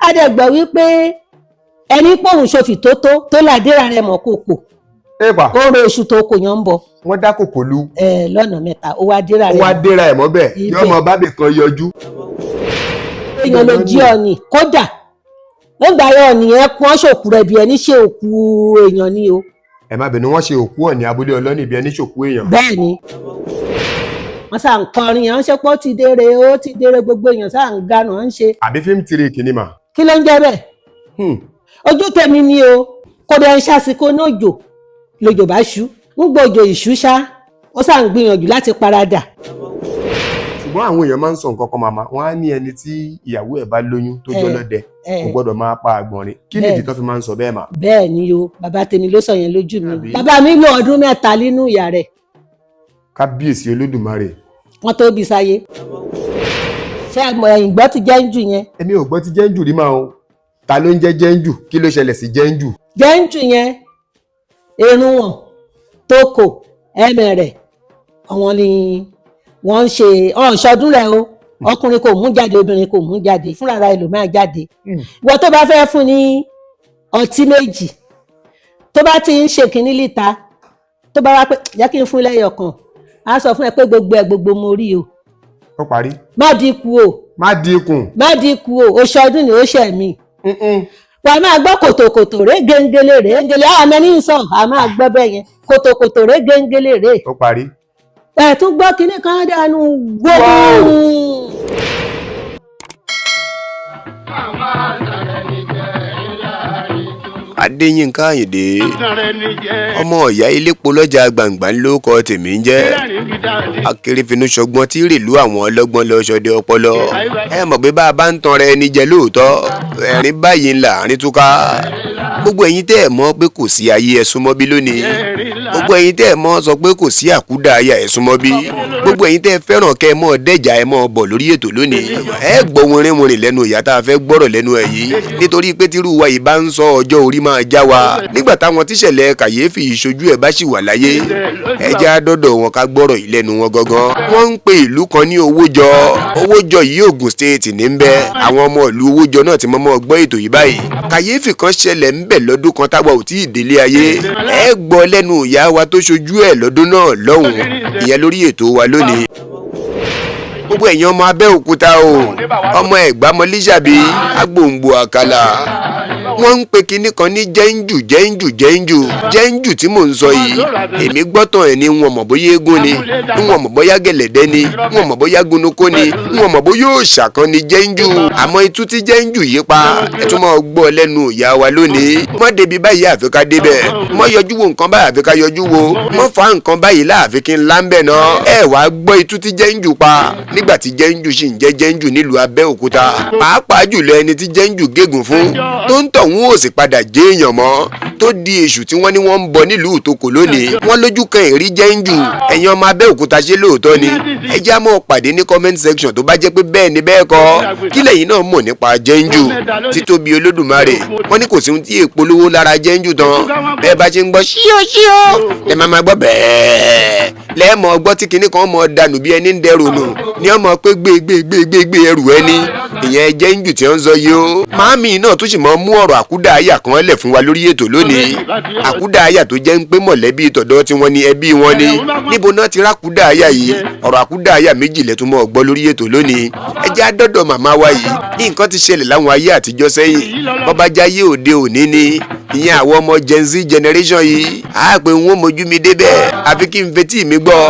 A dẹ̀ gbọ́ wípé ẹni pòun ṣòfì tó tó tó làdéra rẹ̀ mọ́ kòkò. Ẹ̀pà. Ó ro oṣù tó kò yàn ń bọ̀. Wọ́n dá kòkò lu. Ẹ lọ́nà mẹ́ta, ó wá déra Ó rẹ̀ wá déra ẹ̀ mọ́bẹ̀. Ibẹ̀. Yóò mọ bábì kan yọjú. Èèyàn ló jí ọ̀nì kódà ó gbà yọ ọ̀nì yẹn pọ́n ṣòkú rẹ̀ bí ẹni ṣe òkú èèyàn ni o. Ẹ má bínú, wọ́n ṣe òkú ọ̀ní abúlé ọlọ́nì bí ẹni ṣòkú èèyàn. Bẹ́ẹ̀ ni, wọ́n sà ń kọrin yẹn, wọ́n ṣe pé ó ti dére, ó ti dére, gbogbo èèyàn sà ń ganu, wọ́n ń ṣe. Àbí fíìmù tìrì kìíní mà. Kí ló ń jẹ́ bẹ́ẹ̀? Ojú tèmi ni o, kò dẹ̀ ń ṣàsìkò náà, òjò lòjò bá ṣú ń gbòjò ìṣú ṣá, ó sà ń gbìyànjú láti paradà. Ṣùgbọ́n àwọn èèyàn máa ń sọ nǹkan kan, màmá, wọ́n á ní ẹni tí ìyàwó ẹ̀ bá lóyún tó jọlọ́dẹ kò gbọ́dọ̀ máa pa àgbọ̀nrín. Kí nìdí tó fi máa ń sọ bẹ́ẹ̀ mà? Bẹ́ẹ̀ ni o, bàbá tèmi ló sọ yẹn lójú mi. Àbí? Bàbá mi lò ọdún 3 nínú ìyá rẹ̀. Kábíyèsí Olódùmarè. Wọ́n tó bí sáyé. Ṣé ẹ̀yìn gbọ́ ti jẹ́ńjù yẹn? Èmi ò gbọ́ ti jẹ́ńjù rí máa o. Ta ló ń jẹ́ jẹ́ńjù? Kí ló ṣẹlẹ̀ sí jẹ́ńjù? Jẹ́ńjù yẹn, erun wọn tó kò ẹ̀mẹ̀ rẹ̀, àwọn ni wọ́n ń ṣe ọ̀ṣọ́dún rẹ̀ o. Ọkùnrin kò mú jáde, obìnrin kò mú jáde, fúnra ara ẹ̀ ló máa jáde. Ìwọ tó bá fẹ́ fún ní ọtí méjì, tó bá ti ń ṣe kínní líta, tó bá wá pé jẹ́ kí n fún lẹ́yọ̀ kan, á sọ fún ẹ pé gbogbo ẹ gbogbo mo rí o. Ó parí. Má dínkù o. Má dínkù. Má dínkù o, oṣù ọdún ni ó ṣẹ̀ mí. Wà á máa gbọ́ kòtòkòtò rè géńgélé rè géńgélé, àwọn ẹni ń sọ, à máa gbọ́ bẹ́ẹ̀ yẹn, kòtòkòtò rè géńgélé rè. Ó parí. Ẹ̀ tún gbọ́ kinní kan dànù gbóhùn. Adéyínká Àyìndé, ọmọ ìyá ilépo lọ́jà gbàǹgbà ló kọ tèmi ń jẹ́ akérèfínú ṣọgbọ́n tí rèlú àwọn ọlọ́gbọ́n lọ ṣọdẹ ọpọlọ. Ẹ mọ̀ pé bá a bá ń tan rẹ ẹni jẹ lóòótọ́, ẹ̀rín báyìí ń là àárín túká. Gbogbo ẹ̀yin tẹ́ ẹ̀ mọ̀ pé kò sí ayé, ẹ súnmọ́ bí lónìí. Gbogbo ẹ̀yin tẹ́ ẹ̀ mọ̀ sọ pé kò sí àkúdà ayé, ẹ súnmọ́ bí. Gbogbo ẹ̀yin tẹ́ ẹ fẹ́ràn kẹ́ ẹ mọ̀ dẹ́jà, ẹ mọ̀ bọ̀ lórí ètò lónìí. Ẹ gbọ́ wìnrìnwìnrìn lẹ́nu ìyá tá a fẹ́ gbọ́rọ̀ lẹ́nu ẹ̀ yìí, nítorí pé tírú wa yìí bá ń sọ, ọjọ́ orí máa já wa nígbà táwọn tíṣẹ̀lẹ̀ kàyéfì ìṣojú ẹ̀ bá sì wà láyé. Ẹ já dọ́dọ̀ wọn ká gbọ́rọ̀ yìí lẹ́nu wọn gangan. Wọ́n ń pe ìlú kan ní Owójọ. Owójọ yìí, Ògùn State ní ń bẹ. Àwọn ọmọ ìlú Owójọ náà ti mọ́mọ́ gbọ́ ètò yìí báyìí. Kàyéfì kan ṣẹlẹ̀ ń bẹ lọ́dún kan táwa ò tí ì délé ayé. Ẹ gbọ́ lẹ́nu ìyá wa tó ṣojú ẹ̀ lọ́dún náà lọ́hùn, ìyẹn lórí ètò wa lónìí. Gbogbo ẹ̀yin ọmọ Abẹ́òkúta o, ọmọ Ẹ̀gbá mọ́lísàbí agbòǹgbò àkàlà, wọ́n ń pe kinní kan ní jẹ́ńjù, jẹ́ńjù, jẹ́ńjù, jẹ́ńjù tí mò ń sọ yìí, èmi gbọ́tàn ẹ̀ ní wọn mọ̀ bóyá eégún ni, wọn mọ̀ bóyá gẹ̀lẹ̀dẹ́ ni, wọn mọ̀ bóyá gunukó ni, wọn mọ̀ bóyá òòṣà kan ni jẹ́ńjù. Àmọ́ itú tí jẹ́ńjù yìí pa, ẹ tún máa gbọ́ lẹ́nu ìyá wa lónìí. Mọ́ débi báyìí àfi ká débẹ̀, mọ́ yọjú wo nǹkan báyìí àfi ká yọjú wo, mọ́ fa nǹkan báyìí láàfi kí n láńbẹ̀ náà. Ẹ wàá gbọ́ itú tí jẹ́ńjù pa nígbà tí jẹ́ńjù sì ń jẹ́ jẹ́ńjù nílùú Abẹ́òkúta, pàápàá jùlọ ẹni tí jẹ́ńjù gégùn fún tó ń tọ̀hún ò sì padà jẹ́ èèyàn mọ́, tó di èṣù tí wọ́n ní wọ́n ń bọ nílùú Ìtòkò lónìí. Wọ́n lójú kan ìrí jẹ́ńjù. Ẹ̀yin ọmọ Abẹ́òkúta, ṣé lóòótọ́ ni? Ẹ já mọ́ pàdé ní comment section. Tó bá jẹ́ pé bẹ́ẹ̀ ni, bẹ́ẹ̀ kọ́, kí lẹ́yìn náà mọ̀ nípa jẹ́ńjù? Títóbi Olódùmarè, wọ́n ní kò sí ohun tí èèpo lówó lára jẹ́ńjù tán. Bẹ́ẹ̀ bá ṣe ń gbọ́ ṣíọ́ ṣíọ́ lẹ́ máa máa gbọ́ bẹ́ẹ̀, lẹ́ẹ̀mọ́ gbọ́ tí kinní kan mọ̀ dànù bí ẹni ń dẹrù nù ní ọmọ pé gbé gbé gbé gbé gbé ẹrù ẹni, ìyẹn jẹ́ńjù tí wọ́n ń sọ yìí o. Màámi náà tún sì mọ́ mú ọ̀rọ̀ àkúdàáyà kan lẹ̀ fún wa lórí ètò lónìí, àkúdàáyà tó jẹ́ ń pé mọ̀lẹ́bí tọ̀dọ̀ tí wọ́n ní, ẹbí wọn ni. Níbo náà ti rákúdàáyà yìí? Ọ̀rọ̀ àkúdàáyà méjì lẹ́tún mọ́ gbọ́ lórí ètò lónìí. Ẹ jẹ́ àdọ́dọ̀ màmá wa yìí. Ní nǹkan ti ṣẹlẹ̀ láwọn ayé àtijọ́ sẹ́yìn, bọ́bá jáyé òde òní ni, ìyẹn àwọn ọmọ Gen Z generation yìí á pé n ó mojú mi débẹ̀ àfi kí n fetí mi gbọ́,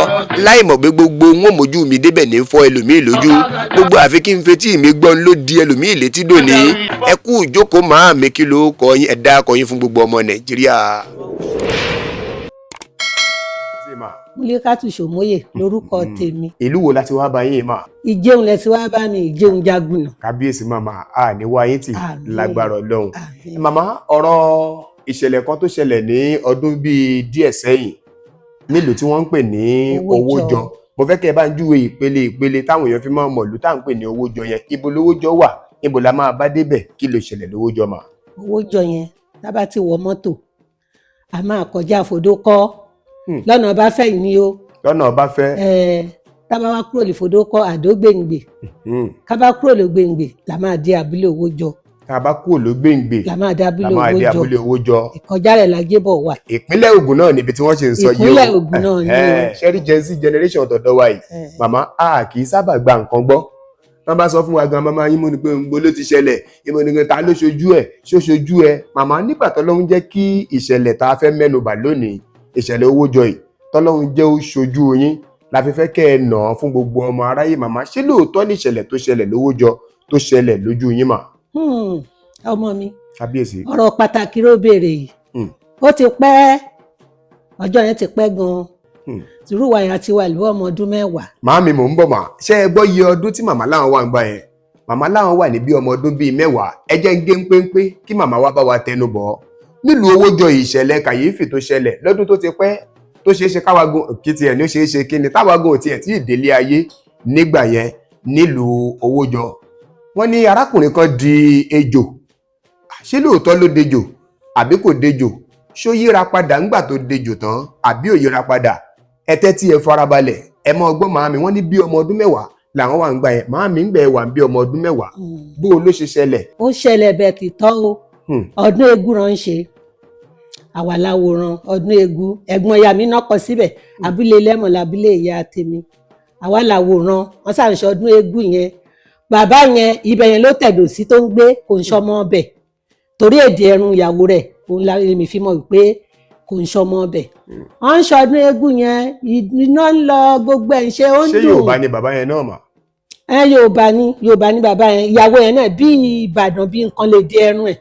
láì mọ̀ pé gbogbo n ó mojú mi débẹ̀ ní fọ́ ẹlòmíì lójú. Gbogbo àfi kí n fetí mi gbọ́ ló di ẹlòmíì létí dòní. Ẹ kú ìjókòó, màá mi. Kí ló kọ yín? Ẹ dá kọ yín fún gbogbo ọmọ Nàìjíríà. Múlíkátù Ṣòmóyè lórúkọ tèmi. Ìlú wo la ti wá bá yín mà? Ìjẹun lẹ ti wá bá mi, Ìjẹun Jagunà. Kábíyèsí màmá, a ní wá yín tì. Àmín. Lágbára Ọlọ́run. Àmín. Màmá, ọ̀rọ̀ ìṣẹ̀lẹ̀ kan tó ṣẹlẹ̀ ní ọdún bíi díẹ̀ sẹ́yìn nílùú tí wọ́n ń pè ní Owójọ. Owójọ, mo fẹ́ kẹ́ ẹ bá ń júwe ìpele ìpele táwọn èèyàn fi máa mọ̀ ìlú tá à ń pè ní Owójọ yẹn. Ibo lówójọ wà? Ibo la máa bá débẹ̀? Kí ló ṣẹlẹ̀ lówójọ mà? Owójọ yẹn, tá bá ti wọ mọ́tò, a máa kọjá Fòdókọ́ lọ́nà bá fẹ́ yìí ni o. Lọ́nà Ọbáfẹ́. Tá bá wá kúrò ní Fòdókọ́, Àdó Gbèǹgbè, ká bá kúrò ní Gbèǹgbè la máa dé abúlé Owójọ. Tá a bá kúrò lÓgbèǹgbè, la máa dé la abúlé máa dé Owójọ. Abúlé Owójọ. Ìkọjá rẹ̀ làjẹbọ wà. Ìpínlẹ̀ Ògùn náà níbi tí wọ́n ṣe ń sọ yìí o. Ìpínlẹ̀ Ògùn náà ni o. Ṣẹ́rí Gen Z generation tọ̀dọ̀ wa yìí, màmá, a kì í sábà gba nǹkan gbọ́. Wọ́n bá sọ fún wa gan, màmá yín mú ni pé ń gbó ló ti ṣẹlẹ̀, ìmọ̀ nìkan ta ló ṣojú ẹ̀, ṣó ṣojú ẹ̀. Màmá, nígbà tọ́lọ́hún jẹ́ kí ìṣẹ̀lẹ̀ tá a fẹ́ mẹ́nu bà lónìí, ìṣẹ̀lẹ̀ Owójọ yìí, tọ́lọ́hún jẹ́ ó ṣojú yín, la fi fẹ́ kẹ́ ẹ nà án fún gbogbo ọmọ aráyé. Màmá, ṣé lóòótọ́ ní ìṣẹ̀lẹ̀ tó ṣẹlẹ̀ lówójọ tó ṣẹlẹ̀ lójú yín mà? Ọmọ mi. Kábíyèsí. Ọ̀rọ̀ pàtàkì ló béèrè yìí. Ó ti pẹ́, ọjọ́ yẹn ti pẹ́ gan-an. Tìrúwà yẹn ti wà lú ọmọ ọdún 10. Màámi, mò ń bọ̀ mà. Ṣé ẹ gbọ́ iye ọdún tí màmá láwọn wà ń gbà yẹn? Màmá láwọn wà ní bí ọmọ ọdún bíi 10. Ẹ jẹ́ ń gé ń péńpé kí màmá wa bá wa tẹnu bọ̀ ọ́. Nílùú Owójọ, ìṣẹ̀lẹ̀ kàyéfì tó ṣẹlẹ̀ lọ́dún tó ti pẹ́, tó ṣeé ṣe káwa gun kí tiẹ̀ ní ó ṣeé ṣe kí ni táwa gun ò tiẹ̀ tí ì délé ayé nígbà yẹn. Nílùú Owójọ, wọ́n ní arákùnrin kan di ejò. Ṣé lóòótọ́ ló dejò àbí kò dejò? Ṣó yíra padà ńgbà tó dejò tán àbí ò yíra padà? Ẹ tẹ́tí, ẹ farabalẹ̀, ẹ mọ ọgbọ́n. Màámi, wọ́n ní bí ọmọ ọdún 10 làwọn wà ń gbà yẹn. Màámi, ń gbẹ wà ń bí ọmọ ọdún 10, bó o ló ṣe ṣẹlẹ̀? Ó ṣẹlẹ̀ bẹ́ẹ̀ ti tọ́ o. Ọdún eégún rán ń ṣe, àwa láwòrán ọdún eégún. Ẹ̀gbọ́n ìyá mi náà kọ síbẹ̀, abúlé lẹ́mọ̀ lábúlé ìyá tèmi. Àwa làwòrán wọn ṣàǹṣe ọdún eégún yẹn. Bàbá yẹn, ibẹ̀ yẹn ló tẹ̀dọ̀ sí tó ń gbé, kò ń ṣọmọ ọbẹ̀, torí èdè ẹrun ìyàwó rẹ̀ òun la èmi fi mọ̀ wípé kò ń ṣọmọ ọbẹ̀. Wọ́n ń ṣọdún eégún yẹn, iná ń lọ, gbogbo ẹ̀ ń ṣe, ó ń Ṣé dùn. Yorùbá ni bàbá yẹn náà mà? Ẹ, Yorùbá ni, Yorùbá ni bàbá yẹn. Ìyàwó yẹn náà bí Ìbàdàn, bí nǹkan lè di ẹrun ẹ̀.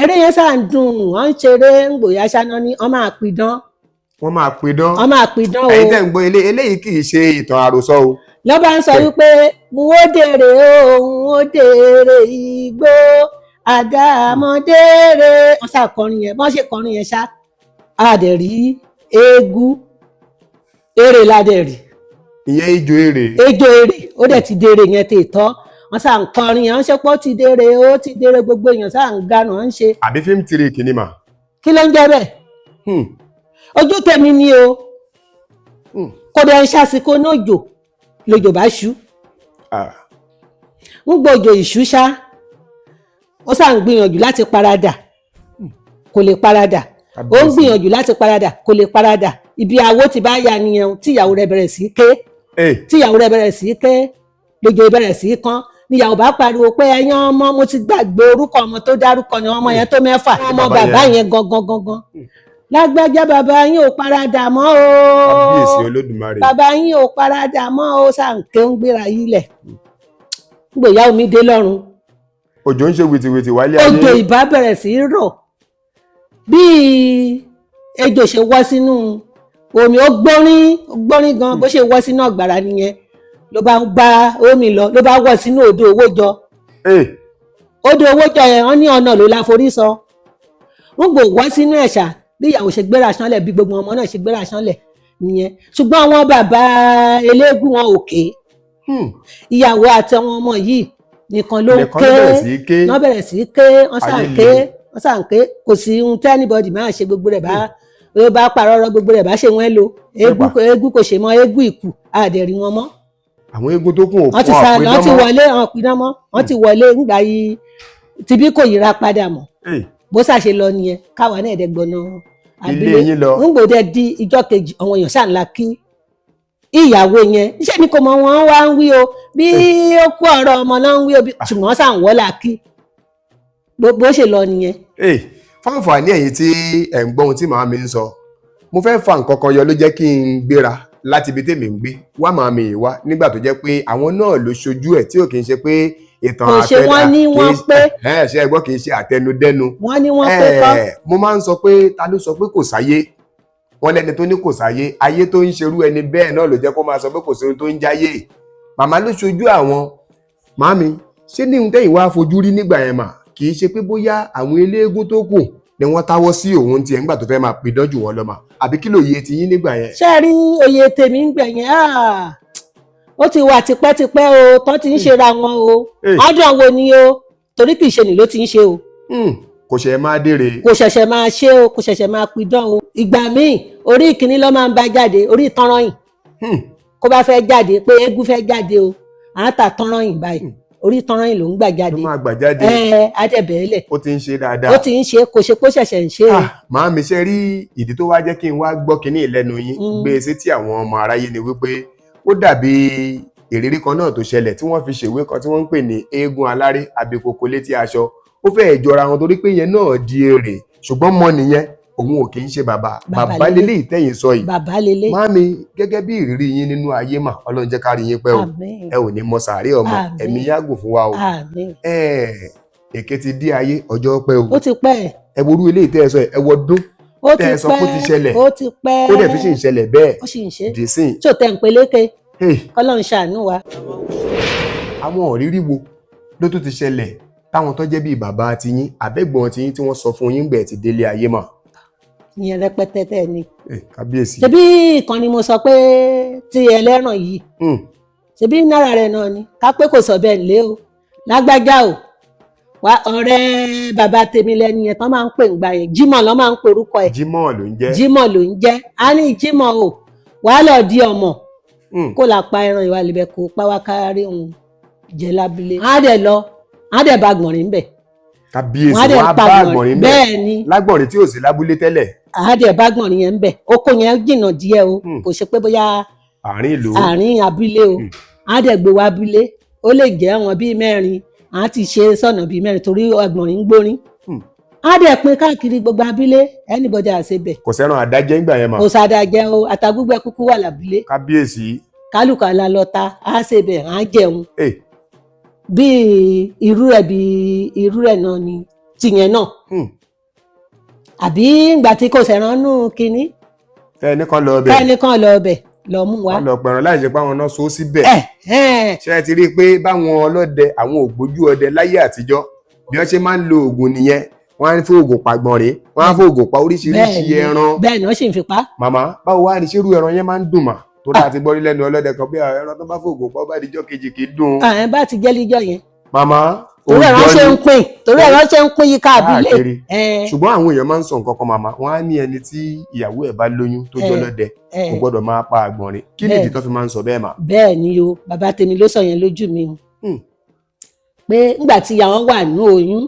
Eré yẹn sáà ń dùn, wọ́n ń ṣeré, ń gbòòyà ṣáná ní wọ́n máa pidán. Wọ́n máa pidán. Wọ́n máa pidán o. Ẹ̀yin tẹ́ ń gbọ́ ilé eléyìí, kì í ṣe ìtàn àròsọ o. Lọ́ba ń sọ wípé n ó dèrè o, n ó dèrè igbó àdàmọ̀dèrè. Wọ́n sá kọrin yẹn, bọ́n ṣe kọrin yẹn ṣá, a dẹ̀ rí eégún eré la dẹ̀ rí. Ìyẹn ijó èrè. Ejò èrè, ó dẹ̀ ti dèrè yẹn tètọ́. Wọ́n sá ń kọrin yẹn, wọ́n ṣe pé ó ti dèrè, ó ti dèrè, gbogbo èèyàn sá ń ganu, wọ́n ń ṣe. Àbí fíìmù tìrì kìíní mà? Kí ló ń jẹ́ bẹ́ẹ̀? Ojú tèmi ni o. Kò dẹ̀ ń ṣàsìkò náà, jò lójò bá ṣú. Ń gbòjò ìṣú ṣá, ó sá ń gbìyànjú láti paradà, kò lè paradà. Ó ń gbìyànjú láti paradà, kò lè paradà. Ibi àwo ti bá ya nìyẹn, tí ìyàwó rẹ̀ bẹ̀rẹ̀ sí í ké. Tí ìyàwó rẹ̀ bẹ̀rẹ̀ sí í ké, lójó bẹ̀rẹ̀ sí í kán, níyàwó bá pariwo pé ẹ̀yin ọmọ, mo ti gbàgbé orúkọ ọmọ tó dárúkọ ni, ọmọ yẹn tó 6, ọmọ Bàbá bàbá yẹn. yẹn gangan gangan, lágbájá, bàbá yín ò paradà mọ́ o. Kábíyèsí Olódùmarè. Bàbá yín ò paradà mọ́ o. Sàǹkè ń gbéra yìí lẹ̀ gbòyà omi dé lọ́rùn. Òjò ń ṣe wìtìwìtì wálé ayé. Òjò ìbá bẹ̀rẹ̀ sí í rọ̀, bí ejò ṣe wọ́ sínú omi, ó gbórín, ó gbórín gan. Bó ṣe wọ́ sínú ọ̀gbàrá nìyẹn, ló bá ń bá omi lọ, ló bá wọ̀ sínú odò Owójọ. Odò Owójọ yẹn, wọ́n ní ọ̀nà ló la forí sọ. Ń gbò wọ́ sínú ẹ̀ṣà, bí ìyàwó ṣe gbéra ṣánlẹ̀, bí gbogbo ọmọ náà ṣe gbéra ṣánlẹ̀ nìyẹn. Ṣùgbọ́n àwọn bàbá eléégún wọn ò ké. Ìyàwó àti àwọn ọmọ yìí nìkan ló ń Nìkan ké. ló bẹ̀rẹ̀ sí í ké. Wọ́n bẹ̀rẹ̀ sí í ké, wọ́n sà ń Ayé ké. le. Wọ́n sà ń ké, kò sí ohun tí anybody máa ṣe. Gbogbo rẹ̀ bá ó bá parọ́rọ́, gbogbo rẹ̀ bá ṣe wọ́n lo eégún, eégún kò ṣe mọ́, eégún ìkù àdẹ̀rí wọn mọ́. Àwọn eégún tó kù ò Wọ́n ti fún sá, wọ́n ti àpéjọ mọ́. wọlé, wọn pidán mọ́, wọ́n ti wọlé ńgbà yìí tibí kò yíra padà mọ́. Bó ṣàṣe lọ nìyẹn, káwa náà ẹ̀ẹ́dẹ́gbọ̀nà Ilé abúlé yín lọ. Ń gbòdẹ di ìjọ́ kejì, àwọn èèyàn ṣáà ńlá kí ìyàwó yẹn iṣẹ́ ni kò mọ wọn wá ń wí o, bí ó kú ọ̀rọ̀ ọmọ náà ń wí o, ṣùgbọ́n ṣáà ń wọ́lá kí bó ṣe lọ nìyẹn. Ee, fáǹfààní ẹ̀yin tí ẹ̀ ń gbọ́ ohun tí màá mi ń sọ, mo fẹ́ fa nǹkan kan yọ ló jẹ́ kí n gbéra láti ibi tèmi ń gbé wá màá mi yìí wá, nígbà tó jẹ́ pé àwọn náà ló ṣojú ẹ̀, tí ò kì í ṣe pé ìtàn Kò ṣe wọ́n ní kì í wọ́n pé. Ẹ ṣe ẹ gbọ́, kì í ṣe àtẹnudẹ́nu. Wọ́n ní wọ́n pé kọ́. Mo máa ń sọ pé ta ló sọ pé kò sáyé? Wọ́n lẹ́ni tó ní kò sáyé, ayé tó ń ṣerú ẹni bẹ́ẹ̀ náà ló jẹ́ kó máa sọ pé kò sí ohun tó ń jáyé. Màmá ló ṣojú àwọn. Màámi, ṣé ní ohun tẹ́yìn wá fojú rí nígbà yẹn mà, kì í ṣe pé bóyá àwọn eléégún tó kù ni wọ́n táwọ́ sí òun tiẹ̀ nígbà tó fẹ́ máa pidán jù wọ́n lọ mà, àbí kí lòye ti yín nígbà yẹn? Ṣé ẹ rí oyè tèmi ń gbẹ̀yìn? Ah, ó ti wà tipẹ́tipẹ́ o, tán ti ń ṣera wọn o. Ọdún wo ni o, torí kì í ṣe nì ló ti ń ṣe o. Kò ṣe máa dèrè. Kò ṣẹ̀ṣẹ̀ máa ṣe o, kò ṣẹ̀ṣẹ̀ máa pidán o. Ìgbà míì, orí ìkíní ló máa ń bá jáde, orí ìtanràn yìí. Kó bá fẹ́ jáde pé eégún fẹ́ jáde o, à ń ta tánràn yìí báyìí. Orí tọ́rán yìí ló ń gbà Ló jáde. máa gbà jáde. Ẹ adẹ̀bẹ̀ẹ́lẹ̀. Ó ti ń ṣe dáadáa. Ó ti ń ṣe, kò ṣe kó ṣẹ̀ṣẹ̀ ń ṣe o. Ah, màámi, ṣe rí ìdí tó wá jẹ́ kí n wá gbọ́ kínní ìlẹ́nu yín gbé e sétí àwọn ọmọ aráyé ni wípé ó dàbí ìrírí kan náà tó ṣẹlẹ̀ tí wọ́n fi ṣèwé kan tí wọ́n ń pè ní Eégún Aláré Abikoko létí aṣọ. Ó fẹ́ẹ̀ jọra wọn torí pé yẹn náà di èrè, ṣùgbọ́n mọ́ nìyẹn, òun ò kì í ṣe bàbá. Bàbá Bàbá lélẹ̀. lélẹ́yìí tẹ̀yìn sọ yìí. Bàbá lélẹ̀. Màámi, gẹ́gẹ́ bí ìrírí yín nínú ayé mà, Ọlọ́run jẹ́ ká rí yín pẹ́ o. Àmín. Ẹ ò ní mọ sàárè ọmọ. Àmín. Ẹ̀mí yàgò fún wa o. Àmín. Ẹ èké ti dí ayé ọjọ́ pẹ́ o. Ó ti pẹ́. Ẹ worú eléyìí tẹ́ ẹ sọ yìí, ẹ wọdún Ó ti tẹ́ ẹ sọ pé ó ti pẹ́. ṣẹlẹ̀. Ó ti pẹ́. Ó dẹ̀ tún sì ń ṣẹlẹ̀ bẹ́ẹ̀. Ó sì ń ṣe. Dì sín. Tí ò tẹ̀ ń peléke. Hey, Kọ́lọ́run ṣàánú wa. Àwọn òrírí wo ló tún ti ṣẹlẹ̀ táwọn tó jẹ́ bíi bàbá tiyín àbẹ́gbọ̀n tiyín tí wọ́n sọ fún yín gbẹ̀ ti délé ayé mọ̀? Ìyẹn rẹpẹtẹ tẹ ni. Eh, kábíyèsí. Ṣebí ìkan ni mo sọ pé ti ẹlẹ́ràn yìí. Ṣebí náírà rẹ̀ náà ni ká pé kò sọ bẹ́ẹ̀ lé o, lágbájá o, wá ọ̀rẹ́ bàbá tèmi lẹ́ni yẹn tán máa ń pè ń gbà yẹn, Jímọ̀ lọ́ máa ń pe orúkọ ẹ̀. Jímọ̀ ló ń jẹ́. Jímọ̀ ló ń jẹ́. Á ní Jímọ̀ o, wàá lọ di ọmọ kó la pa ẹran ìwà libẹ kó pa wá kárí òun jẹ lábílẹ̀. Á dẹ̀ lọ, á dẹ̀ bá gbọ̀nrín bẹ̀. Kábíyèsí. Wọ́n á dẹ̀ Wọ́n á pa bá àgbọ̀nrín àgbọ̀nrín bẹ́ẹ̀. Bẹ́ẹ̀ ni. Lágbọ̀nrín tí ò sí lábúlé tẹ́lẹ̀. Á dẹ̀ bá gbọ̀nrín yẹn ń bẹ̀. Oko yẹn jìnnà díẹ̀ o. Kò ṣe pé bóyá àárín ìlú. Àárín abúlé o. Á dẹ̀ gbé wá abúlé, ó lè jẹ́ wọn bíi mẹ́rin, á ti ṣe sọ̀nà bíi mẹ́rin torí àgbọ̀nrín ń gbórin. Á dẹ̀ pín káàkiri gbogbo abúlé, anybody àṣebẹ̀. Kò sẹ́ran àdájẹ́ ńgbà yẹn mà. Kò sàdájẹ́ o, àtàgbùgbẹ́ kúkú wà lábúlé. Kábíyèsí. Kálukà la lọ ta, á ṣebẹ̀, á jẹun. Eh, Bíi irú ẹ̀, bíi irú ẹ̀ náà ni tìyẹn náà. Àbí ìgbà tí kò sẹ̀rán nù kínní. Tẹ́ kan lọ bẹ̀. Kẹ́ni kan lọ ọbẹ̀ lọ mú wa. Wọ́n lọ pẹ̀ràn láì ṣe pé àwọn náà so síbẹ̀. Ẹ ẹ. Ṣé ẹ ti rí i pé báwọn ọlọ́dẹ, àwọn ògbójú ọdẹ láyé àtijọ́, bí wọ́n ṣe máa ń lo oògùn nìyẹn? Wọ́n á fún oògùn pàgbọ̀nrín, wọ́n á fún oògùn pa oríṣiríṣi Bẹ́ẹ̀ni. ẹran. Bẹ́ẹ̀ ni wọ́n sì ń fipá. Màmá, báwo wá ní ṣerú ẹran yẹn máa ń dùn mà tó dáa? Ti gbọ́ rí lẹ́nu ọlọ́dẹ kan bí ẹran tó bá fún oògùn pa, ó bá dijọ́ kejì kì í dùn. Ẹ bá ti jẹ́ líjọ́ yẹn. Màmá. Torí ẹ̀rọ Òòjọ́ ṣe ni ń pín, torí ẹ̀rọ ṣe ń pín yíká abúlé. Káàkiri. Ẹ. Ṣùgbọ́n àwọn èèyàn máa ń sọ nǹkan kan, màmá. Wọ́n á ní ẹni tí ìyàwó ẹ̀ bá lóyún tó jọlọ́dẹ kò gbọ́dọ̀ máa pa àgbọ̀nrín. Kí nìdí tó fi máa ń sọ bẹ́ẹ̀ mà? Bẹ́ẹ̀ ni o, bàbá tèmi ló sọ yẹn lójú mi o. Pé ńgbà tí ìyàwó wà nínú oyún,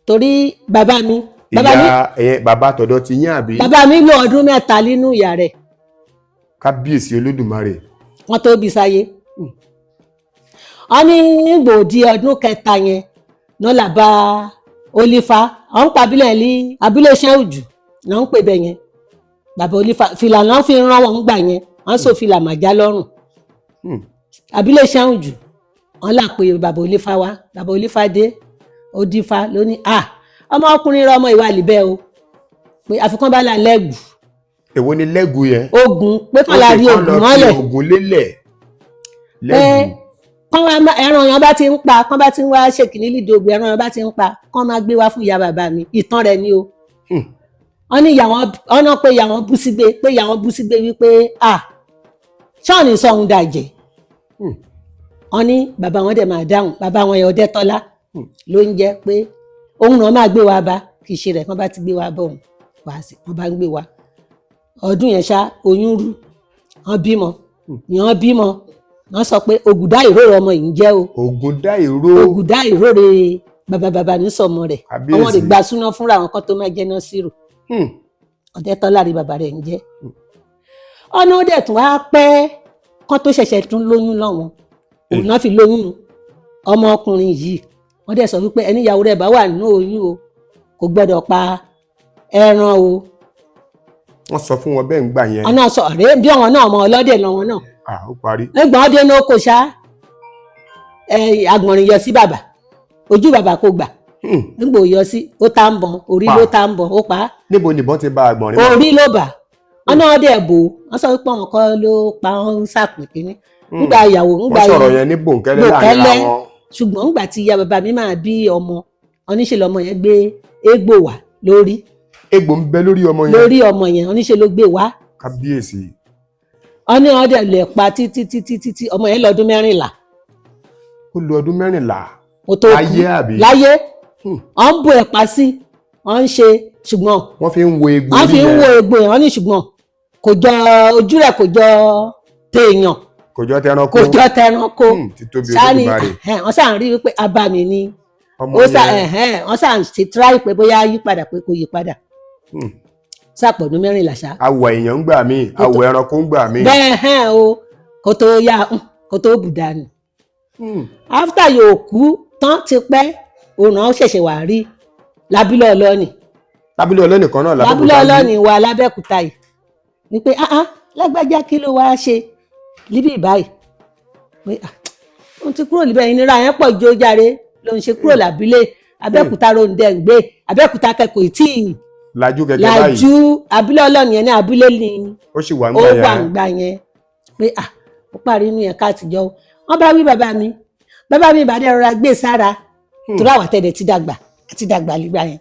torí bàbá mi Ìyá ẹ, bàbá tọ̀dọ̀ ti yín àbí? Bàbá mi lò ọdún 3 nínú ìyá rẹ̀. Kábíyèsí Olódùmarè. Wọ́n tó bí sáyé. Wọ́n ní gbòdì ọdún kẹta yẹn náà là bá olífa àwọn ń pa abílẹ̀ ní abúlé Ṣẹ́òjù náà ń pè bẹ́ẹ̀ yẹn. Bàbá olífa fìlà náà fi rán wọn gbà yẹn, wọ́n sọ fìlà màjá lọ́rùn. Abílẹ̀ Ṣẹ́òjù wọ́n là pé bàbá olífa wá. Bàbá olífa dé, ó dífá ló ní à ọmọkùnrin rẹ ọmọ ìwà àlìbẹ́ o, pé àfikún bá là lẹ́gù. Èwo ni lẹ́gùn yẹn? Ogun, pé kàn la rí Ó ṣe ogun kán lọ fi mọ́lẹ̀. oògùn lélẹ̀. Pé lẹ́gùn. Kán wá ẹran yẹn bá ti ń pa, kán bá ti ń wá ṣèkìní lídògbò, ẹran yẹn bá ti ń pa, kán máa gbé wá fún ìyá bàbá mi. Ìtàn rẹ̀ ni o. Wọ́n ní ìyá wọn ọ̀nà pé ìyá wọn bú sígbé, pé ìyá wọn bú sígbé wípé à ṣọ́ọ̀nì sọ̀hún dàjẹ́. Wọ́n ní bàbá wọn dẹ̀ máa dáhùn, bàbá wọn yẹn Ọdẹ́tọ́lá ló ń jẹ́, pé òun náà máa gbé wa bá kì í ṣe rẹ̀, kán bá ti gbé wa bọ̀ òun wá sí, wọ́n bá ń gbé wa. Ọdún yẹn ṣá oyún rú, wọ́n bímọ. Yàn bímọ, wọ́n sọ pé Ògùdá ìróró ọmọ yìí ń jẹ́ o. Ògùn dá ìró. Ògùdá ìróró, bàbá bàbá ní sọmọ rẹ̀. Kábíyèsí. Ọmọ rẹ̀ gba súná fúnra àwọn kan tó máa jẹ́ náà sírò. Ọ̀dẹ́tọ́lá rí bàbá rẹ̀ ń jẹ́. Ọ̀nà ó dẹ̀ tún wá pẹ́ kán tó ṣẹ̀ṣẹ̀ tún lóyún lọ́wọ́n, òun náà fi lóyún ọmọkùnrin yìí. Wọ́n dẹ̀ sọ wípé ẹni ìyàwó rẹ̀ bá wà nínú oyún o, kò gbọ́dọ̀ pa ẹran o. Wọ́n sọ fún wọn bẹ́ẹ̀ ń gbà yẹn? Ọ̀nà sọ ọ̀rẹ́ bí àwọn náà ọmọ ọlọ́dẹ lọ́wọ́ náà. Ah, ó parí. Nígbà wọn dé ní oko ṣá ẹ, àgbọ̀nrín yọ sí bàbá, ojú bàbá kò gbà. Nígbà ò yọ sí, ó tá ń bọ̀n orí. Pa. Ló tá ń bọ̀n, ó pa á. Níbo nìbọn ti bá àgbọ̀nrín mọ́? Orí ló bà. Ọ̀nà ọdẹ bò ó, wọ́n sọ pé àwọn kan ló pa ọ́n ń sàpè kínní nígbà ìyàwó nígbà Wọ́n sọ̀rọ̀ yẹn ní bòńkẹ́lẹ́ láàrin bòńkẹ́lẹ́. ara wọn. Ṣùgbọ́n nígbà tí ìyá bàbá mi máa bí ọmọ, oníṣe lọmọ yẹn gbé égbò wá lórí. Egbò ń bẹ lórí ọmọ yẹn? Lórí ọmọ yẹn, oníṣe ló gbé wá. Kábíyèsí. Ọní ọdẹ lè pa títí títí títí, ọmọ yẹn lọ́dún 14. Ó lo ọdún 14 Mo tó kú. Láyé àbí? Láyé. Wọ́n ń bo ẹ̀pà sí, wọ́n ń ṣe, ṣùgbọ́n Wọ́n fi ń wo egbò wọ́n orí fi ń yẹn. wo egbò yẹn. Wọ́n ní ṣùgbọ́n kò jọ ojú rẹ̀, kò jọ téèyàn. Kò jọ tẹranko. Kò jọ tẹranko. Títóbi Sáni Olódùmarè. Wọ́n sàn rí wípé abàmì ni. Ọmọ Ó sà yẹn. Wọ́n sàn ṣe tíráì pé bóyá yí padà, pé kò yí padà. Sàpọ̀dún 14 ṣá. Awọ èèyàn ń gbà míì, awọ ẹranko ń gbà míì. Bẹ́ẹ̀ hẹ́n o, kó tó yá, kó tó bù dànù. After yóò kú tán ti pẹ́, òun náà ṣẹ̀ṣẹ̀ wà rí lábílẹ̀ ọlọ́ọ̀nì. Lábúlé ọlọ́nì kan náà? Lábúlé ọlọ́ọ̀nì wa lábẹ́òkúta yìí ni pé, ah ah, lágbájá, kí ló wáá ṣe líbí báyìí? Pé ah, òun ti kúrò níbẹ̀, ìnira yẹn pọ̀ jó járe ló ń ṣe kúrò lábílẹ̀ Abẹ́òkúta, ló ń dẹ̀ ń gbé Abẹ́òkúta kẹ́kọ̀ọ́ tí ì Lajú kẹ̀kẹ́ báyìí. Làjú abúlé ọlọ́ọ̀nì yẹn ní abúlé ni. Ó sì wà ń Ó gbà wà yẹn. ń gbà yẹn pé ah, ó parí inú yẹn káàtìjọ́ wọ́n bá wí bàbá mi, bàbá mi ìbàdí rọra gbé sára, torí àwọn àtẹ̀dẹ̀ ti dàgbà àti dàgbà nígbà yẹn,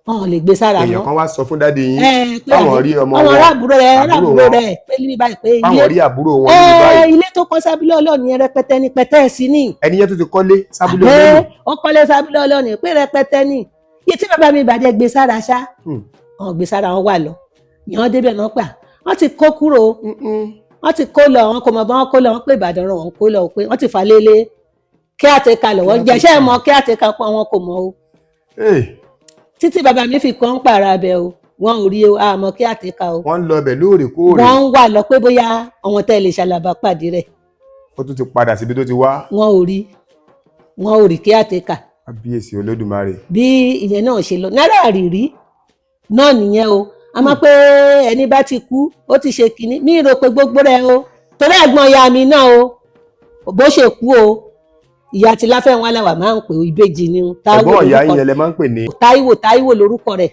wọn ò lè gbé sára Èèyàn mọ́. kan wá sọ fún daddy yín Ẹ, pé báwọn rí ọmọ àwọn wọn, ará àbúrò rẹ, ará àbúrò àbúrò wọn. rẹ, pé níbi báyìí pé ilé Báwọn rí àbúrò wọn níbi ẹ báyìí. Ilé tó kọ́ sábílẹ̀ ọlọ́ọ̀ni yẹn rẹpẹtẹ ní pẹtẹ́ẹ̀sì ní. Ẹni yẹn tó ti kọ́lé sábúlé Àbẹ́ ọlọ́nì. ó kọ́lé sábílẹ̀ ọlọ́ọ̀ni pé rẹpẹtẹ ní iye tí bàbá mi ìbàdí gbé sára ṣá. Wọn gbé sára, wọn wà lọ ìyẹn débẹ̀ náà pà, wọ́n ti kó kúrò, wọ́n ti kó lọ, wọn kò mọ̀ bá wọn kó lọ. Wọn pé Ìbàdàn rán wọn kó lọ, pé wọ́n ti fà lélẹ̀ kí àtẹ̀ka lọ wọ́n jẹ́ ṣé ẹ mọ̀ kí àtẹ̀ka pọ̀, wọn kò mọ̀ o. Ee, Títí bàbá mi fi kàn ń pààrà abẹ o, wọn ò rí o, àmọ́ kí àtẹ̀ka o. Wọ́n ń lọ ibẹ̀ lóòrèkóòrè. Wọ́n ń wà lọ pé bóyá àwọn tẹ́ lè ṣàlàbàpàdé rẹ̀. Ó tún ti padà síbi tó ti wá. Wọn ò rí, wọn ò rí kí àtẹ̀ka. Kábíyèsí Olódùmarè. Bí ìyẹn náà ṣe lọ náírà rírí náà nìyẹn o. A máa pé ẹni bá ti kú, ó ti ṣe kínní, mí rò pé gbogbo rẹ o, torí ẹ̀gbọ́n ìyá mi náà o, bó ṣe kú o, ìyá tí Láfẹnwá làwà máa ń pè ó, ìbejì ni o. Táíwò Ẹ̀gbọ́n ìyá lórúkọ yín yẹn lẹ máa ń pè ní? Táíwò, Táíwò lórúkọ rẹ̀.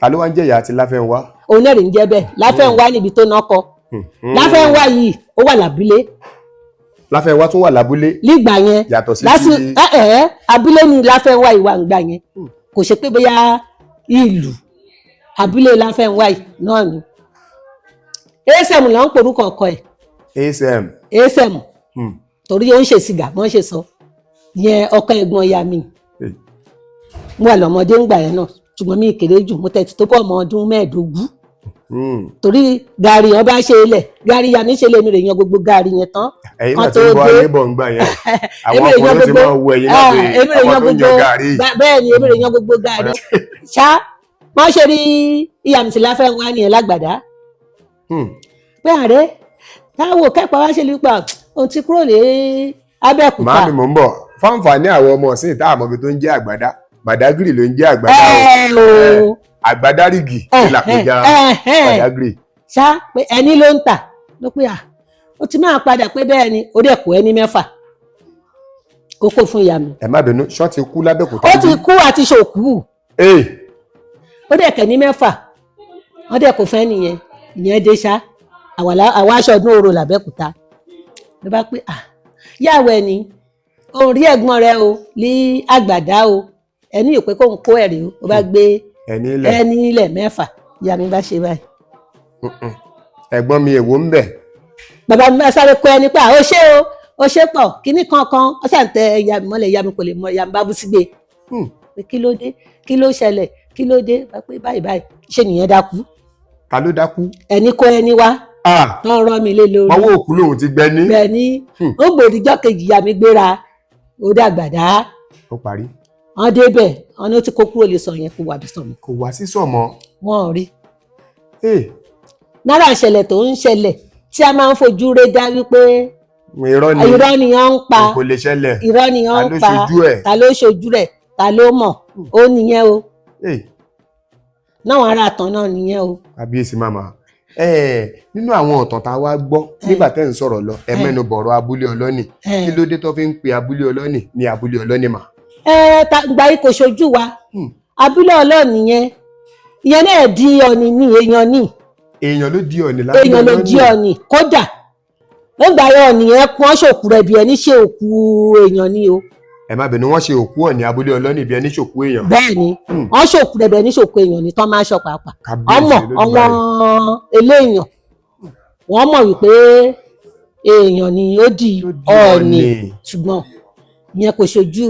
Ta ló wá ń jẹ́ ìyá àti Láfẹ́nwá? Òun náà rí ń jẹ́ bẹ́ẹ̀, Láfẹnwá níbi tó náà kọ. Láfẹnwá yìí, ó wà lábúlé. Láfẹ́nwá tún wà lábúlé? Nígbà yẹn. Yàtọ̀ sí Lásì ti ẹ ẹ, abúlé ni Láfẹnwá ìwà ń gbà yẹn. Kò ṣe pé bóyá ìlú, abúlé Láfẹnwá yìí náà ni. Asm ló ń porúkọ ọkọ ẹ̀. Asm? Asm. Torí ó ń ṣe sìgá, bọ́n ṣe sọ yẹn, ọkọ ẹ̀gbọ́n ìyá mi. Mo wà lọ́mọdé ń gbà yẹn náà, ṣùgbọ́n mi kéré jù, mo tẹ̀sí tó pọ̀ ọmọ ọdún 15. Torí gàrí ọba ṣe ilẹ̀, gàrí ya mi ṣe lè mi rè yan gbogbo gàrí yẹn tán. Ẹ̀yin Kan náà ti tó ń bọ́ dé. ayé bọ̀ ń gbà yẹn, àwọn Èmi rè yan ọkùnrin ti gbogbo máa wo ẹ̀yin náà pé èmi rè ọmọ yan tó ń gbogbo yan gàrí. Bẹ́ẹ̀ ni, èmi rè yan gbogbo gàrí ṣá. Wọ́n ṣe rí ìyá mi sí Láfẹ́nwá nìyẹn lágbàdá. Pé ààrẹ táwọn kẹ́pàá wá ṣe lè pa ohun tí kúrò ní Abẹ́òkúta. Màámi, mò ń bọ̀. Fáǹfààní àwọn ọmọ ọ̀sìn ìta àmọ́bi tó ń jẹ́ àgbàdá, Bàdágìrì ló ń jẹ́ àgbàdá o. Ẹ o. Àgbàdárìgì ní làpèjà Bàdágìrì. Ṣá pé ẹni ló ń tà ló pé à ó ti máa padà, pé bẹ́ẹ̀ ni, ó dẹ̀ kó ẹni mẹ́fà, ó kó fún ìyá mi. Ẹ má bínú, ṣọ́ ti kú lábẹ́òkúta? Ó ti kú àti ṣòkú. Ee. Ó dẹ̀ kẹ́ ní mẹ́fà, wọ́n dẹ̀ kó fẹ́ nìyẹn, ìyẹn dé ṣá. Àwa aṣọ ọdún orò làbẹ́òkúta ló bá pé à yàwó ẹni òun rí ẹ̀gbọ́n rẹ o ní àgbàdá o, ẹni ò pé kóun kó ẹ̀rí o, ó bá gbé Ẹni ilẹ̀. Ẹni ilẹ̀ mẹ́fà, ìyá mi bá ṣe báyìí. Ẹ̀gbọ́n mi, èwo ń bẹ̀? Bàbá mi bá sáré kó ẹni pé à ó ṣe o, ó ṣe pọ̀ kíní kankan, ó sàn tẹ ìyá mi mọ́lẹ̀, ìyá mi kò lè mọ, ìyá mi bá bú sígbé pé kí ló dé, kí ló ṣẹlẹ̀, kí ló dé? Bá pé báyìí báyìí ṣe nìyẹn dákú. Ta ló dákú? Ẹni kó ẹni wá. Ah, tán rán mi lé lórí. Ọwọ́ òkú lòun ti gbẹ ní. Bẹ́ẹ̀ ni. Ó gbòdìjọ́ kejì, ìyá mi gbéra, ó dàgbàdá. Ó parí. Wọ́n débẹ̀, wọ́n ní ó ti kó kúrò lè sọ yẹn, kó wà bí sọmọ. Kò wá sí sọ̀mọ́. Wọn ò rí. Ee, Náírà ìṣẹ̀lẹ̀ tó ń ṣẹlẹ̀ tí a máa ń fojú ré dá wípé irọ́ ni. Irọ́ ni wọ́n ń pa. Kò lè ṣẹlẹ̀. Irọ́ ni Ta wọ́n ló ń pa. ṣojú ẹ̀? Ta ló ṣojú rẹ̀, ta ló mọ̀? Ó nìyẹn o. Ee, Náwọn ará àtàn náà nìyẹn o. Kábíyèsí màmá. Nínú àwọn ọ̀tàn tá a wá gbọ́ nígbà tẹ́ ń sọ̀rọ̀ lọ, ẹ mẹ́nu bọ̀rọ̀ abúlé ọlọ́nì. Kí ló dé tó fi ń pe abúlé ọlọ́nì ní abúlé ọlọ́nì mà? Ẹ ta gba yìí kò ṣojú wa. Abúlé ọlọ́ọ̀nì yẹn, ìyẹn náà di ọ̀nì ní èèyàn ní. Èèyàn ló di ọ̀nì lábúlé Èèyàn ló di ọ̀nì. Kódà ó gbà yọ ọ̀nì yẹn kún ọ́ ṣòkú rẹ̀ bí ẹni ṣe òkú èèyàn ní o. Ẹ má bínú, wọ́n ṣe òkú ọ̀nì abúlé ọlọ́nì bí ẹni ṣòkú èèyàn? Bẹ́ẹ̀ ni. Wọ́n ṣòkú rẹ̀ bí ẹni ṣòkú èèyàn ní tán máa ṣọ pàápàá. Kábíyèsí ọmọ Olódùmarè. ọmọ eléèyàn, wọ́n mọ̀ wípé èèyàn ni ó di Ló di ọ̀nì, ọ̀nì. Ṣùgbọ́n ìyẹn kò ṣojú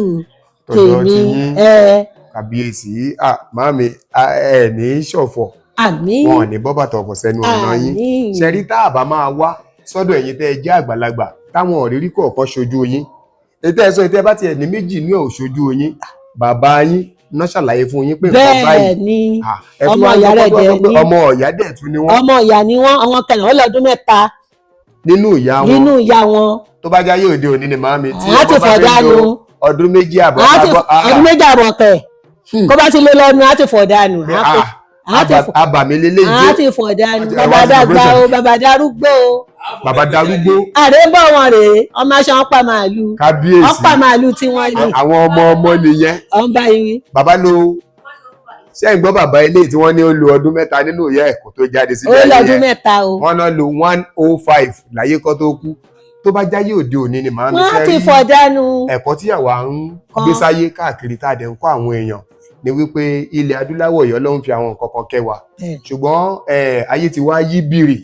Tọ̀dọ̀ tèmi. ti yín. Ẹ. Kábíyèsí, ah màámi, ah, ẹ ní ṣọ̀fọ̀. Àmín. Wọn ò ní bọ́ bàtà ọ̀fọ̀ sẹ́nu ọ̀nà yín. Àmín. Ṣẹ̀rí tá a bá máa wá sọ́dọ̀ ẹ̀yin tẹ́ ẹ jẹ́ àgbàlagbà. Táwọn òrírí kọ̀ọ̀kan ṣojú yín, ètò ẹ̀sọ́ ètò ẹ bá tiẹ̀ ní méjì ní ò ṣojú yín, bàbá yín náà ṣàlàyé fún yín pé nǹkan Bẹ́ẹ̀ báyìí. ni. Ah, ẹ tún Ọmọ wá ń ìyá sọ rẹ̀ pé dẹ̀ pé ní. ọmọ ìyá dẹ̀ tún ni wọ́n. Ọmọ ìyá ni wọ́n. Àwọn kẹlẹ̀ wọ́n lọ́dún 3 nínú ìyá wọn. Nínú ìyá wọn. Tó bá jáyé òde òní ni màámi tí Á ti ọmọ bá fọ̀ fi ń lo dànù. ọdún 2.5 Á ti àbọ̀, ah, ọdún 2.5 kẹ̀. Kó bá ti lé lọ́nu, á ti fọ̀ dànù. Pé, Á ah, á ti abàmì lélẹ́yìí á jẹ́. ti fọ̀ dànù. Ẹ Bàbá wá dàgbà celebration. o, bàbá darúgbó o. Bàbá darúgbó. Àrẹ ń bọ̀ wọn rèé, ọmọ aṣọ wọn pa màálù. Wọn Kábíyèsí. pa màálù tí wọ́n lè. Àwọn ọmọ ọmọ nìyẹn. Ọ̀n báyìí. Bàbá lo ṣé ń gbọ́ bàbá ilé tí wọ́n ní ó lo ọdún 3 nínú ìyá ẹ̀ kó tó jáde Ó sílé ayé lọ́dún yẹn? 3 o. Wọ́n náà lo 105 láyé kó tó kú. Tó bá jáyé òde òní ni màámi Wọ́n á fẹ́ ti rí fọ̀ dànù. ẹ̀kọ́ tí àwa ń gbé sáyé káàkiri tá a dẹ̀ ń kọ́ àwọn èèyàn ni wípé ilẹ̀ adúláwọ̀ yìí, Ọlọ́run fi àwọn nǹkan kan kẹ́ wa, ṣùgbọ́n ayé ti wá yí bìrì.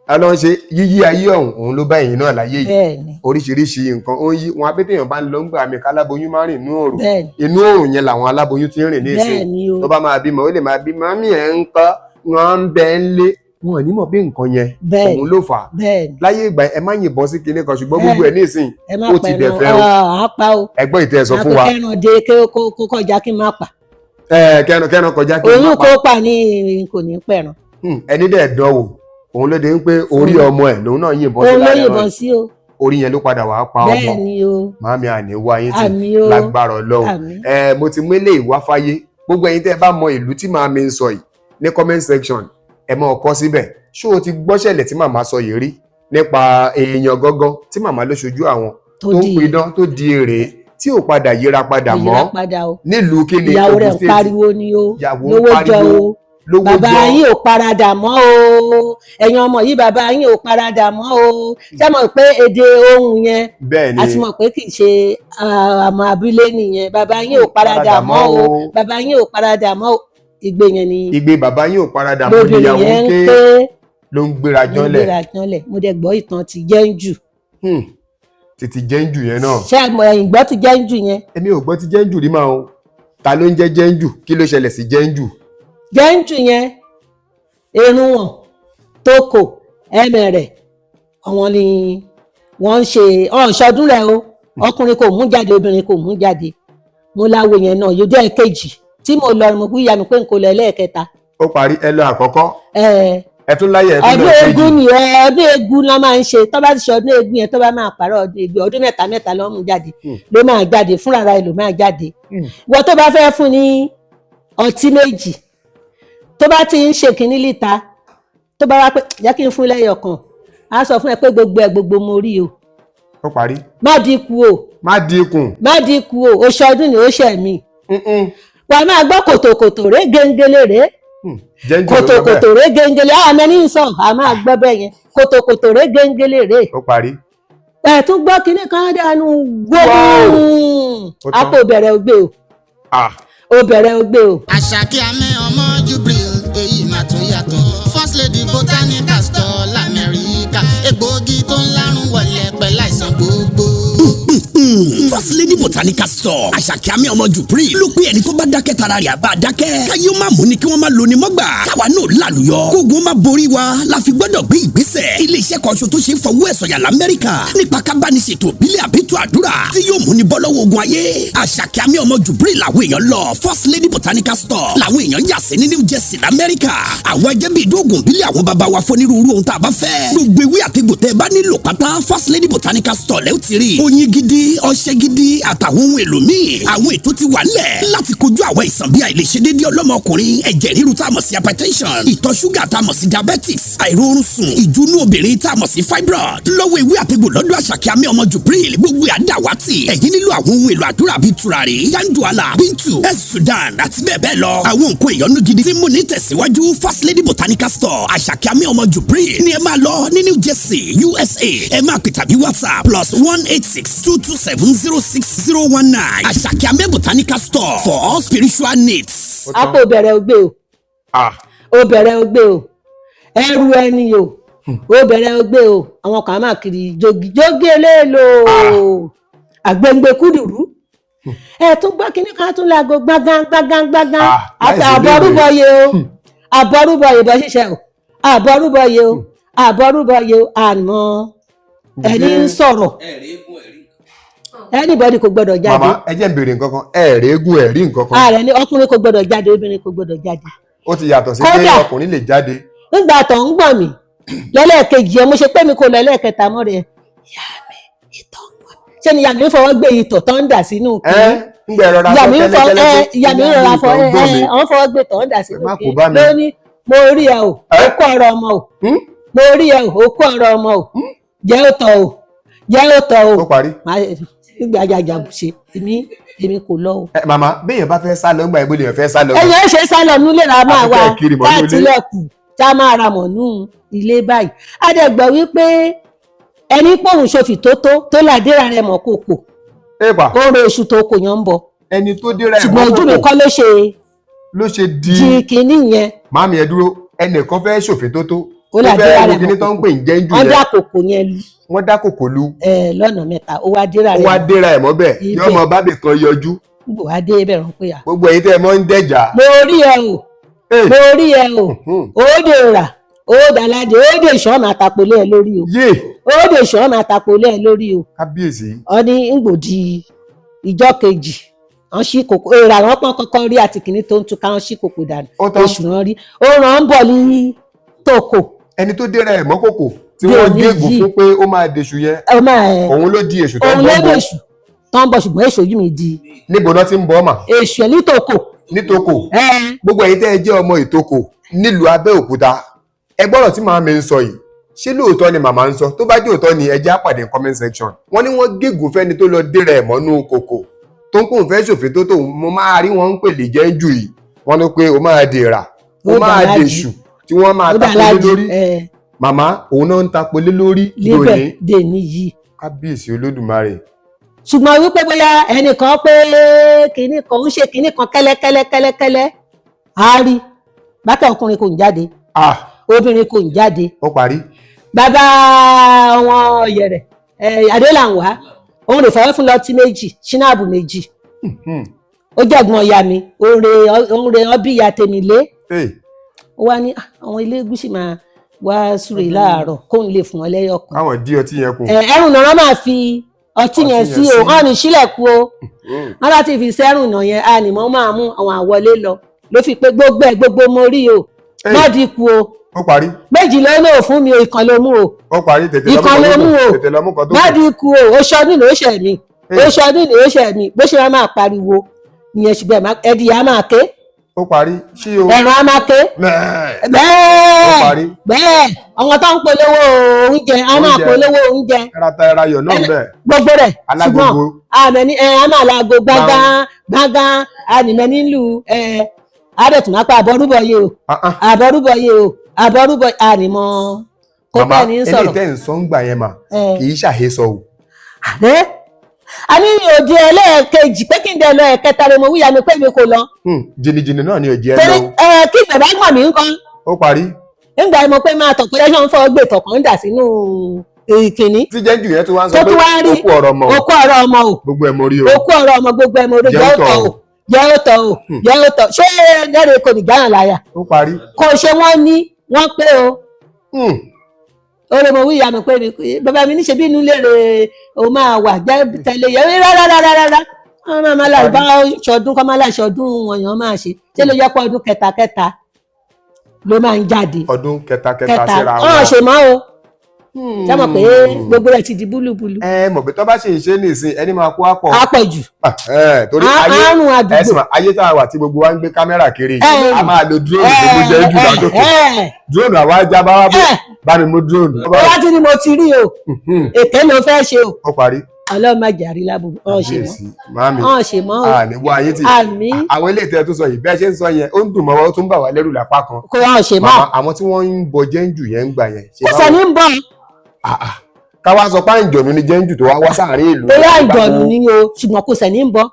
Ọlọ́run ṣe yíyí ayé ọ̀hún, òun ló bá ẹ̀yin náà láyé yìí. Oríṣiríṣi nǹkan ó ń yí wọn. Abẹ́tẹ̀yàn bá ń lọ ń gbà mí káláboyún máa ń rìn inú òrùn. Inú òrùn yẹn làwọn aláboyún ti ń rìn ní ìsìn. Bẹ́ẹ̀ ni o. Tó bá máa bímọ, ó lè máa bímọ, mí ẹ̀ ń kọ́ wọn ń bẹ ń lé wọn ò ní mọ̀ bí nǹkan yẹn òun ló fà á. Láyé ìgbà ẹ má yìnbọn sí kinní kan, ṣùgbọ́n gbogbo ẹ̀ ní ìsìn Ẹ má ó ti pẹran. dẹ̀fẹ́ o. Á pa o. Ẹgbọ́n ìtẹ́ ẹ sọ fún wa. Kẹran dé kó kọjá kí n má pa. Ẹ kẹran kẹran kọjá kí n má Òun pa. kó pa ní kò ní pẹran. Ẹni dẹ̀ dánwò, òun ló dé ń pé orí ọmọ ẹ̀ lòun náà yìnbọn sí Òun ló lára yìnbọn ẹran. sí o. Orí yẹn ló padà wàá pa ọmọ. Bẹ́ẹ̀ ni o. Màámi, àní wá yín tì. Àmín o. Lágbára Ọlọ́run. Àmín. Ẹ mo ti mú eléyìí wá fáyé. Gbogbo ẹ̀yin tẹ́ ẹ bá mọ ìlú tí màámi ń sọ yìí, ní comment section ẹ máa kọ síbẹ̀. Ṣé o ti gbọ́ ṣẹlẹ̀ tí màmá sọ yìí rí nípa èèyàn gangan tí màmá ló ṣojú àwọn tó tó ń di pidán tó di èrè tí ò padà yíra padà ìyíra mọ́ padà o? Nílùú kíni? Ìyàwó rẹ̀ Ogun ń State. pariwo ni o. Ìyàwó ń Lówó jọ pariwo. o. Lówó Bàbá jọ. yín ò paradà mọ́ o, ẹ̀yin ọmọ yìí, bàbá yín ò paradà mọ́ o. Ṣé mọ̀ pé èdè ohun yẹn, Bẹ́ẹ̀ a ni. ti mọ̀ pé kì í ṣe àmọ́ abúlé nìyẹn. Bàbá yín ò paradà mọ́ o, bàbá yín ò paradà mọ́ o, ìgbé yẹn ni. Igbe bàbá yín ò paradà mọ́ Lóbìnrin níyàwó yẹn ń ń ké ké ló ń gbéra ló ń jọ́lẹ̀. gbéra jọ́lẹ̀. Mo dẹ̀ gbọ́ ìtàn ti Jẹ́ńjù. Títí jẹ́ńjù yẹn náà. Ṣé àmọ́ ẹ̀yìn gbọ́ ti Jẹ́ńjù yẹn? Èmi ò gbọ́ ti jẹ́ńjù rí máa o. Ta ló ń jẹ́ jẹ́ńjù? Kí ló ṣẹlẹ̀ sí jẹ́ńjù? Jẹ́ńjù yẹn, irun wọn tó kò ẹ̀mẹ̀rẹ̀, àwọn ni wọ́n ń ṣe ọ̀ṣọ́dún rẹ̀ o. Ọkùnrin kò mú jáde, obìnrin kò mú jáde. Mo láwo yẹn náà yóò jẹ́ ẹ̀kejì tí mo lọ. Mo kú ìyá mi pé n kò lọ ẹlẹ́ẹ̀kẹta. Ó parí, ẹ lọ àkọ́kọ́. Ẹ̀, Ẹ tún láyè, ẹ tún ọdún lọ eégún kejì. ni ẹ, ọdún eégún ló máa ń ṣe. Tó bá ti ṣe ọdún eégún yẹn, tó bá máa pààrọ̀ ọdún eégún, ọdún mẹ́ta mẹ́ta ló mú jáde. Ló máa jáde fúnra ara ẹ̀ ló máa jáde. Ìwọ tó bá fẹ́ fún ní ọtí méjì, tó bá ti ń ṣe kínní líta, tó bá wá pé jẹ́ kí n fún lẹ́yọ̀ kan, á sọ fún ẹ pé gbogbo ẹ̀ gbogbo mo rí o. Ó parí. Má dínkù o. Má dínkù. Má dínkù o. Oṣù ọdún ni ó ṣẹ̀ mí. Mm-mm. Wà á máa gbọ́ kòtòkòtò ré géńgélé ré. Jẹ́ńjù ló sọ bẹ́ẹ̀. Kòtòkòtò ré géńgélé, àwọn ẹni ń sọ, a máa gbọ́ bẹ́ẹ̀ yẹn, kòtòkòtò ré géńgélé ré. Ó parí. Ẹ̀ tún gbọ́ kinní kan dànù gbóhùn. Ó tán. Apò bẹ̀rẹ̀ ògbé o. Ah. Ó bẹ̀rẹ̀ ògbé o. Àṣàkí amẹ́ ọmọ Jubril, èyí mà tún yàtọ̀. First Lady Botanical Store l'Amẹ́ríkà, egbòogi tó ń lárùn wọlé pẹ̀lú àìsàn gbogbo. First Lady Botanical Store, Àṣàkí Àmì ọmọ Jubril ló pé ẹni tó bá dákẹ́ tara rẹ̀ àbá dákẹ́. Káyé ó má mú ni kí wọ́n má lo ni mọ́gbà. Káwa náà lálùyọ. Kógun má borí wa la fi gbọ́dọ̀ gbé ìgbésẹ̀. Ilé iṣẹ́ kan ṣo tó ṣe é fọwọ́ ẹ̀ sọ̀yà l'Amẹ́ríkà nípa kábániṣètò ìbílẹ̀ àbítú àdúrà tí yóò mú ni bọ́ lọ́wọ́ ogun ayé. Àṣàkí Àmì ọmọ Jubril làwọn èèyàn lọ. First Lady Botanical Store làwọn èèyàn yà sí ní New Jersey l'Amẹ́ríkà. Àwọn ẹjẹ́ bíi ìdóògùn ìbílẹ̀ àwọn baba wa fọ́nírúurú ohun tá a bá fẹ́. Gbogbo ewé àtegbò tẹ́ ẹ bá nílò pátá, First Lady Botanical Store lẹ́ ó ti rí. Oyin gidi, ọṣẹ gidi àtàwọn ohun èlò míì. Àwọn ètò ti wà ńlẹ̀ láti kojú àwọn àìsàn bíi àìlèṣedéédé ọlọ́mọkùnrin, ẹ̀jẹ̀ ríru tá a mọ̀ sí hypertension, ìtọ̀ ṣúgà tá a mọ̀ sí diabetics, àìróorun sùn, ìjúnú obìnrin tá a mọ̀ sí fibroid. Lọ́wọ́ ewé àtegbò lọ́dọ̀ Àṣàkí Àmì ọmọ Jubril, gbogbo àdàwátì. Ẹ̀yin nílò àwọn ohun èlò àdúrà bíi tùràrí, yanduala, bintu, es sudan àti bẹ́ẹ̀ bẹ́ẹ̀ lọ. Àwọn nǹkan ìyọnu gidi tí mú ní tẹ̀síwájú, First Lady Botanical Store, Àṣàkí Àmì ọmọ Jubril ní ẹ máa lọ ní New Jersey, USA. Ẹ máa pè tàbí WhatsApp +1 862 270 6019. Àṣàkí Àmì Botanical Store for all spiritual needs. Ó tán. Apò bẹ̀rẹ̀ ògbé o. Ah. Ó bẹ̀rẹ̀ ògbé o, ẹrù ẹni o, ó bẹ̀rẹ̀ ògbé o. Àwọn kan á máa kiri jogi jogi eléèlò àgbẹ̀ngbẹ̀ kúdùrú. Ẹ tún gbọ́ kínní kan tún láago gbángán gbángán gbángán. Ah, láìsí Àbọrúbọyé o, àbọrúbọyé bọ́ ṣiṣẹ́ o, àbọrúbọyé o, àbọrúbọyé o, àmọ́ Ẹni ń sọ̀rọ̀, anybody kò gbọ́dọ̀ jáde. Màmá, ẹ jẹ́ n béèrè nǹkan kan. Ẹ rí eégún, ẹ rí nǹkan kan? Ààrẹ ní ọkùnrin kò gbọ́dọ̀ jáde, obìnrin kò gbọ́dọ̀ jáde. Ó ti yàtọ̀ sí pé Kódà. ọkùnrin lè jáde. Nígbà tó ń gbọ̀n mí lẹ́lẹ́ẹ̀kejì ẹ, mo ṣe pé mi kò lọ ẹlẹ́ẹ̀kẹta mọ́ rẹ̀. Ìyá mi, ìtọ̀ ń gbọ̀n mí. Ṣé ni ìyá mi ń fọwọ́ gbé ìtọ̀ tó ń dà sínú Ẹ kínní? ń gbẹ rọra Ìyá sọ mi ń fọ ẹ kẹ́lẹ́kẹ́lẹ́ pé ìyá mi ń rọra fọ ìtọ̀ ń ẹ gbọ̀n mi. Àwọn fọwọ́ gbé tọ̀ ń dà sínú Ẹ má kó kínní bá mi. lóní, mo rí ẹ o, Ẹ? ó kó ọ̀rọ̀ ọmọ o. Hmm? Mo rí ẹ o, ó kó ọ̀rọ̀ ọmọ o, jẹ́ ó tọ̀ o, jẹ́ ó tọ̀ o. Ó parí. Nígbà àjàjà ṣe èmi kò lọ o. Ẹ màmá, béèyàn bá fẹ́ sá lọ ńgbà ìbò lèèyàn fẹ́ sá lọ? Ẹ̀yìn ẹ̀ ṣe sálọ nílé ra máa Àfi wá kẹ́ ẹ kiri mọ́ ní ilé. táàtìlẹ̀kù tá a máa ra mọ̀ nú ilé báyìí. A dẹ̀ gbọ́ wípé ẹni pòun ṣòfì tó làdéra rẹ̀ mọ̀ kòkò. Ẹ pa. Ó ro oṣù tó kò yàn ń bọ̀. Ẹni tó dé rẹ̀ Ṣùgbọ́n ojú mi kọ́ ló ṣe ló ṣe di di kinní yẹn. Màmí, ẹ dúró, ẹnìkan fẹ́ ṣòfin tó tó Ó ó là fẹ́ dé wo rẹ̀ kíní mọ́ tó ń pè ní jẹ́ńjù wọ́n yẹn. dá kòkò yẹn lu. Wọ́n dá kòkò lu. Ẹ, lọ́nà mẹ́ta, ó wá déra Ó rẹ̀ wá déra ẹ̀ mọ́bẹ̀. Ibẹ̀. Yóò mọ bábì kan yọjú. Bò wá dé bẹ̀rù pé à. Gbogbo ẹ̀yin tẹ́ ẹ mọ́ ń dẹ̀jà. Mo rí ẹ o. Hey. Mo rí ẹ o. Hmm. Ó dè rà, ó dàládé, ó dè ṣọ́ máa tapolé ẹ lórí o. Yé! Ó dè ṣọ́ máa tapolé ẹ lórí o. Kábíyèsí! Ọ ní ngbòdì ìjọ kejì, wọn ṣí kòkò èrò àwọn pọn kọ́kọ́ rí àti kìnní tó ń túká, wọn ṣí kòkò dànù. Ó tán. Oṣù wọn rí ó ràn án bọ̀ ní tòkò. Ẹni tó déra ẹ̀ mọ́ kòkò tí Bí wọ́n òní gégùn yìí. fún pé ó máa dèṣù yẹn, Ẹ máa ẹ òun ló di èṣù tó ń òun ló bọ́ bọ́. dèṣù tó ń bọ̀, ṣùgbọ́n èṣù yìí mi di Níbo náà ti ń bọ́ mà? Èṣù ẹ̀ ní tòkò. Nítòkò. Ẹ. Gbogbo ẹ̀yin tẹ́ ẹ jẹ́ ọmọ ìtòkò nílùú Abẹ́òkúta, ẹ gbọ́dọ̀ tí màmá mi ń sọ yìí, ṣé lóòótọ́ ni màmá ń sọ? Tó bá jẹ́ òótọ́ ni, ẹ jẹ́ á pàdé comment section. Wọ́n ní wọ́n gégùn fẹ́ni tó lọ dèrè ẹ̀ mọ́nú kòkò tó ń kóun fẹ́ ṣòfin tó tóun mo máa rí wọn ń pè lè jẹ́ jù yìí. Wọ́n ní pé ó máa dèrà, ó Ó máa dàlájì. dèṣù tí wọ́n máa Ó tapolé dàlájì lórí. Ẹ. Màmá, òun náà ń tapolé lórí Níbẹ̀ lónìí. dè níyì. Kábíyèsí Olódùmarè! Ṣùgbọ́n wípé bóyá ẹnìkan pé kinní kan ń ṣe kinní kan kẹ́lẹ́kẹ́lẹ́ kẹ́lẹ́kẹ́lẹ́, á rí bákẹ́ ọkùnrin kò ń jáde, Ah! obìnrin kò ń jáde. Ó parí. Bàbá wọn yẹrẹ ẹ adélànwá, òun rè fọwọ́ fún lọtí méjì, ṣínáàbù méjì. Ó jẹ̀gbọ́n ọ̀yà mi, òun rè ọbí ìyá tèmi lé. Hey, Ó wá ní, "Ah, àwọn ilé gúúsì máa wá súre láàárọ̀ kóun lè fún wọn lẹ́yọ̀ kan." Káwọn dí ọtí yẹn kù. Ẹ, ẹrùn náà máa fi ọtí yẹn Ọtí sí yẹn o sí. Wọn ní sílẹ̀kùn o. Wọn bá ti fi sẹ́rùn náà yẹn, a nìmọ̀ máa mú àwọn àwọlé lọ ló fi pé gbogbo ẹ̀ gbogbo mo rí o. Hey. Má dínkù o. Ó parí. Méjì ló lò fún mi o, ìkan ló mú o. Ó parí, tètè lọ mú Ìkan ló kan tó mú kù. o. Tètè lọ mú kan tó Má kù. dínkù o, ó ṣọdún ló ṣẹ̀ mí, ó Hey. ṣọdún ló ṣẹ̀ mí. Bó ṣe máa máa pariwo ìyẹn, ṣùgbọ́n ẹdìyà á máa ké. Ó parí ṣí o. Ẹ̀ràn á máa ké. Mẹ́ẹ̀. Ó Bẹ́ẹ̀ parí. bẹ́ẹ̀, àwọn tó ń polówó oúnjẹ á máa Oúnjẹ. polówó oúnjẹ. Ẹrata ẹrayọ̀ náà ń bẹ̀. Gbogbo rẹ̀ ṣùgbọ́n Alágogo. àmẹ́ni ẹ á máa laago gbángán gbángán, ànìmẹ́ni lù ẹ àdẹ̀tùmápá àbọ̀rúbọ̀yé o. Ah, ah. Àbọ̀rúbọ̀yé o, àbọ̀rúbọ̀ ànìmọ́ kó Màmá, bẹ́ẹ̀ ní eléyìí sọ̀rọ̀. tẹ́ ń sọ ń gbà yẹn mà, Ẹ. kì í ṣàhesọ o. Àdé a ní òdi ẹlẹ́ẹ̀kejì pé kí n dẹ̀ lọ ẹ̀kẹta rẹ̀, mo wíyà mi pé mi kò lọ. Jìnnìjìnnì náà ni ò jẹ́ Torí lọ o. ẹ kí bàbá gbọ̀n mi ń kọ́. Ó parí. Nígbà mo pé máa tọ̀ pé ẹ̀ṣọ́ ń fọ́ gbé tọ̀kan ń dà sínú ìkíní. Tí jẹ́njú yẹn tó wá ń sọ Tó pé tún wá rí ó kú ọ̀rọ̀ mọ̀ o. Okú ọ̀rọ̀ ọmọ o. Gbogbo ẹ̀ mo rí o. Okú ọ̀rọ̀ ọmọ, gbogbo ẹ̀ mo rí. Jẹ́ jẹ́ ó ó tọ̀ tọ̀ o. o, jẹ́ ó tọ̀ o, jẹ́ ó tọ̀. Ṣé lẹ́rìí kò ní gbáyàn láyà? Ó parí. Kò ṣe wọ́n ní wọ́n pé o. Ó lè mọ wíyà mi pé bàbá mi níṣe bí inú lèrè o máa wà jẹ́ tẹ̀lé yẹn rárá rárá rárá, wọ́n máa máa láì bá ṣọdún kọ́ máa láì ṣọdún wọ̀nyàn máa ṣe ṣé ló yẹ pé ọdún kẹta kẹta ló máa ń jáde. Ọdún kẹta kẹta Kẹta síra ọ̀hún wọn. ṣe mọ́ o. Ṣé mọ̀ pé gbogbo rẹ̀ ti di búlúbúlú? Ẹ mọ̀ pé tó bá ṣe ìṣe nìsín, ẹni máa kó àpọ̀. Á pọ̀ jù. Torí ayé Àrùn àdúgbò. Ẹ̀sìn ayé tá a wà tí gbogbo wa ń gbé kámẹ́rà kiri, Ẹ. a máa lo drone tó mú jẹ́ jù látòkè. Drone àwa ajá bá wá bó bá mi mú drone. Ó wá tí ni mo ti rí o, èké ló fẹ́ ṣe o. Ó parí. Ọlọ́run má jàrí lábùkù ọ̀hún ṣe mọ́. Kábíyèsí màámi! Ọ̀hún ṣe mọ́ o. Àní wá ayé tí Àmín. àwọn ilé ìtẹ́ tó sọ yìí, bẹ́ẹ̀ ṣe ń sọ yẹn, ó ń dùn mọ́ wa, ó tún bà wá lẹ́rù lápá kan. Kò ọ̀hún ṣe mọ́. Màmá, àwọn tí wọ́n ń bọ jẹ́ńjù yẹn ń gbà yẹn ṣe Kò báwo? sẹ́ni ń bọ̀. Ah, ah. Ká wá sọ pé àǹjọ̀nú ni jẹ́ńjù tó wá wá sáàrin ìlú. Torí àìjọ̀nù ni o, ṣùgbọ́n kò sẹ́ni ń bọ̀.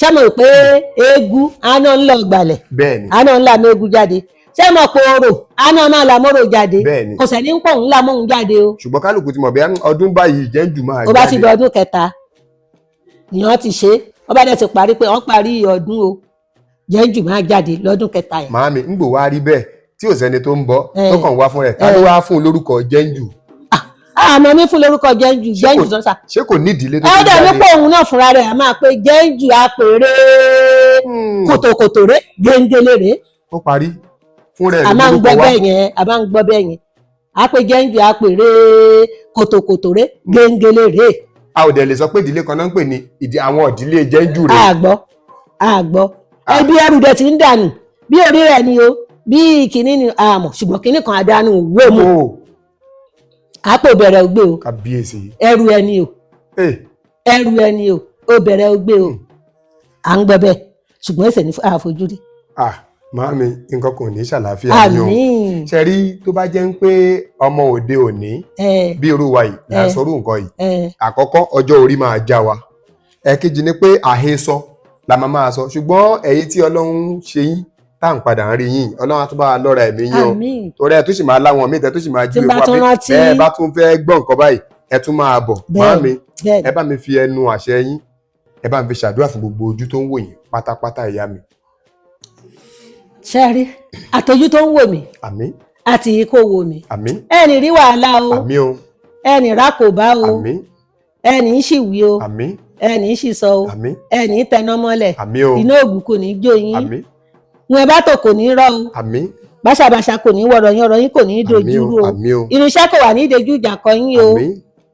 Ṣé mo rò pé eégún aná ń lọ gbàlẹ̀? Bẹ́ẹ̀ ni. Aná ńlá mi eégún jáde. Ṣé mo pé orò aná máa la mọ́rò jáde? Bẹ́ẹ̀ ni. Kò sẹ́ni ń pọ̀ ńlá mọ́hún jáde o. Ṣùgbọ́n kálukú ti mọ̀ bí ọdún báyìí jẹ́ńjù máa Ó bá ti jáde. di ọdún kẹta ìyàn ti ṣe é, wọ́n bá dẹ̀ ti parí pé wọ́n parí ọdún o, jẹ́njù máa jáde lọ́dún kẹta yẹn. Màámi, ń gbò wá rí bẹ́ẹ̀ tí ò sẹ́ni tó ń bọ̀ Eh. tó kàn wá fún rẹ̀, ta ló Eh. wá fún un lórúkọ jẹ́ńjù? Àmọ́ mi fún lórúkọ Jẹ́njú. Ṣé Jẹ́njú sọ́sà. Ṣé kò ní ìdílé tó ti Ẹ̀ẹ́dẹ̀ jáde? nípò òun náà fúnra rẹ̀ a máa pe Jẹ́njú apèrè kòtòkòtò rẹ̀ géńgélé rẹ̀. Ó parí fún rẹ̀ A máa ń lórúkọ gbọ́ wa. bẹ́ẹ̀ yẹn, a máa ń gbọ́ bẹ́ẹ̀ yẹn, a pe Jẹ́njú apèrè kòtòkòtò rẹ̀ géńgélé rẹ̀. A ò dẹ̀ lè sọ pé ìdílé kan náà ń pè ní ìdí àwọn ìdílé Jẹ́njú rẹ̀. Àgbọ́ àgbọ́ ẹbí ẹrù dẹ̀ ti ń dànù bí orí rẹ̀ ni o, bí kìíní ni àmọ̀, ṣùgbọ́n kìíní kan àdánù wó mu. Ó Àpò bẹ̀rẹ̀ ògbé o. Kábíyèsí. Ẹrù ẹni o. Ẹrù ẹni o, ó bẹ̀rẹ̀ ògbé o, à ń gbọ́ bẹ́ẹ̀, ṣùgbọ́n ẹsẹ̀ ní àfojúrí. Ah, màámi, nǹkan kò ní ṣàlàáfíà yín o. Àmín. Ṣe rí, tó bá jẹ́ ń pé ọmọ òde òní bí irú wa yìí là ń sọrú nǹkan yìí, àkọ́kọ́, ọjọ́ orí máa já wa. Ẹ̀kejì ni pé àhesọ la máa máa sọ. Ṣùgbọ́n ẹ̀yin tí Ọlọ́run ṣe yín tá à ń padà ń rí yín, Ọlọ́run á tún bá wa lọ́ra ẹ̀mí yín o. Àmín. Torí ẹ tún sì máa láwọn míì tẹ tún sì máa Tí júwe n bá fún wa tún pé rántí. bẹ́ẹ̀ bá tún fẹ́ gbọ́ nǹkan báyìí, ẹ tún máa bọ̀. Màámi, ẹ bá mi fi ẹnu àṣẹ yín, ẹ bá mi fi ṣàdúrà fún gbogbo ojú tó ń wò yín pátápátá, ìyá mi. Ṣe rí àtọ́jú tó ń wò mí Àmín. àti kó wò mí, Àmín. ẹnì rí wàhálà o. Àmín o. Ẹnì rákòbá o. Àmín. Ẹnì ń sì wí o. Àmín. Ẹnì ń sì sọ o. Àmín. Ẹnì ń tẹná mọ́lẹ̀. Àmín o. Iná ògùn kò ní jó yín. Àmín. Wọn ẹ bá tò kò ní rọ o. Àmín. Báṣabàṣa kò ní wọ̀rọ̀ yín, ọ̀rọ̀ yín kò ní Àmín dojúrú o. o. Àmín o. Irinṣẹ́ kò wà ní ìdójú ìjà kọ yín o. Àmín.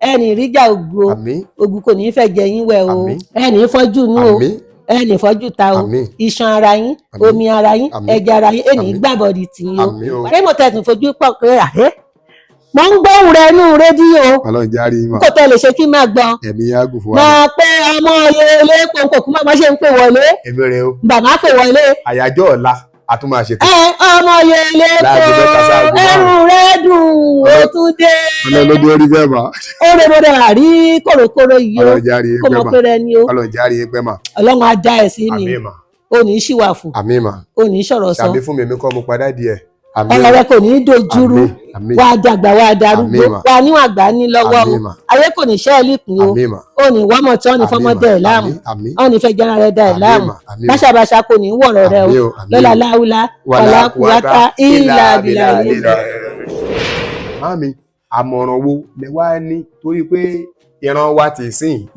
Ẹnì ríjà ògùn o. Àmín. Ògùn kò ní fẹ́ jẹ yín wẹ̀ o. Àmín. Ẹnì fọ́jú inú o. Àmín. Ẹnì fọ́jú ta o. Àmín. Iṣan ara yín, Àmín. omi ara yín, Àmín. ẹ̀jẹ̀ ara yín, ẹnì Àmín. gbàbọ̀dì tì yín o. Àmín o. Wàrẹ́ mọ̀tẹ́sùn fojú pọ̀ pé àhẹ́ mo ń gbóhùn rẹ inú rédíò. Ọlọ́run járe yín mà. Kò tẹ́ lè ṣe kí n máa gbọ́. Ẹ̀mí yá gùn fún wa. Mọ̀ pé ọmọ ilé kòǹkò kú mọ́ ṣe ń pè wọlé. Ẹ̀mí rẹ o. Bàbá pè wọlé. Àyájọ́ ọ̀la a tún máa ṣètò. Ẹ ọmọ ilé Láago 3 sáago kò 5. ẹrù rẹ dùn ó tún dé. Ọlọ́run ló dé orí bẹ́ẹ̀ mà. Ó rẹ mọ́dọ̀ àrí kòròkòrò yìí o. Ọlọ́run járe yín Kò pẹ́ mọ̀ mà. pé rẹ ni o. Ọlọ́run járe yín pẹ́ mà. Ọlọ́run á dá ẹ̀ sí ni. Àmín mà. Ò ní ṣìwàfù. Àmín mà. Ò ní sọ̀rọ̀ sọ. Tàbí fún mi, èmi kọ́ mo padà díẹ̀. Àmín. Ọ̀rọ̀ rẹ kò ní dojúrú. Àmín. Àmín. Wàá dàgbà, wàá darúgbó. Àmín mà. Wàá níwọ̀n àgbà ní lọ́wọ́ o. Àmín mà. Ayé kò ní ṣẹ́ ẹ lípin o. Àmín mà. Ò ní wọ́mọ̀ tí wọ́n ní Àmín fọmọdé mà. ẹ̀ láàmú. Àmín. Àmín. Wọ́n ní fẹ́ jẹ́ra rẹ̀ dá ẹ̀ Àmín láàmú. mà. Àmín mà. Báṣabàṣa kò ní wọ̀rọ̀ rẹ o. Àmín o. Àmín Lọ́la o. láwùlá Wàlá wàlá kùwátá ìlà bìlà ìlà. Màámi, àmọ̀ràn wo lẹ wá ní, torí pé ìran wa ti sìn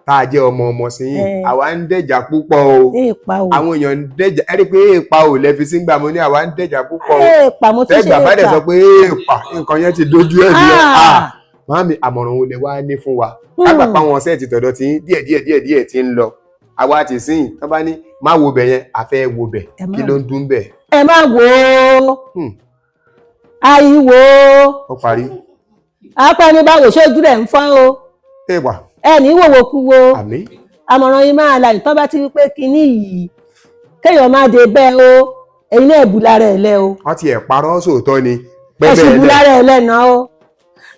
tá a jẹ́ ọmọ ọmọ sí yìí, àwa ń dẹ̀jà púpọ̀ o. Èèpa o. Àwọn èèyàn ń dẹ̀jà. Ẹ rí i pé èèpa ò lẹ fi sí gbà mo ní àwa ń dẹ̀jà púpọ̀ o. Èèpa mo tún ṣe. Tẹ́gbà bá dẹ̀ Èèpa. sọ pé èèpa, nǹkan yẹn ti dojú ẹ̀ nìyẹn. Ah. Màámi, àmọ̀ràn wo lẹ wá ní fún wa? Kágbà pa wọn sẹ́ẹ̀tì tọ̀dọ̀ tí díẹ̀ díẹ̀ díẹ̀ díẹ̀ ti ń lọ, àwa ti sìn tán bá ní má wo bẹ̀ yẹn, àfẹ́ wo bẹ̀. Ẹ má Kí ló ń dún bẹ̀? Ẹ má wò ó. Àìwò ó. Ó parí. Apá ní báwo ṣojú rẹ̀ ń fọ́ o. Èèpà. Ẹ ní wòwò kú wo. Àmín. Àmọ̀ràn yín máa la ìtàn bá ti wí pé kinní yìí kéèyàn má dé bẹ́ẹ̀ o, ẹ̀yin náà bù lára ẹ̀ lẹ́ o. Wọ́n ti ẹ̀ parọ́ sóòótọ́ ni. Ẹ Pẹ́ sì bẹ́ẹ̀ bù lẹ̀. lára ẹ̀ lẹ́nà o,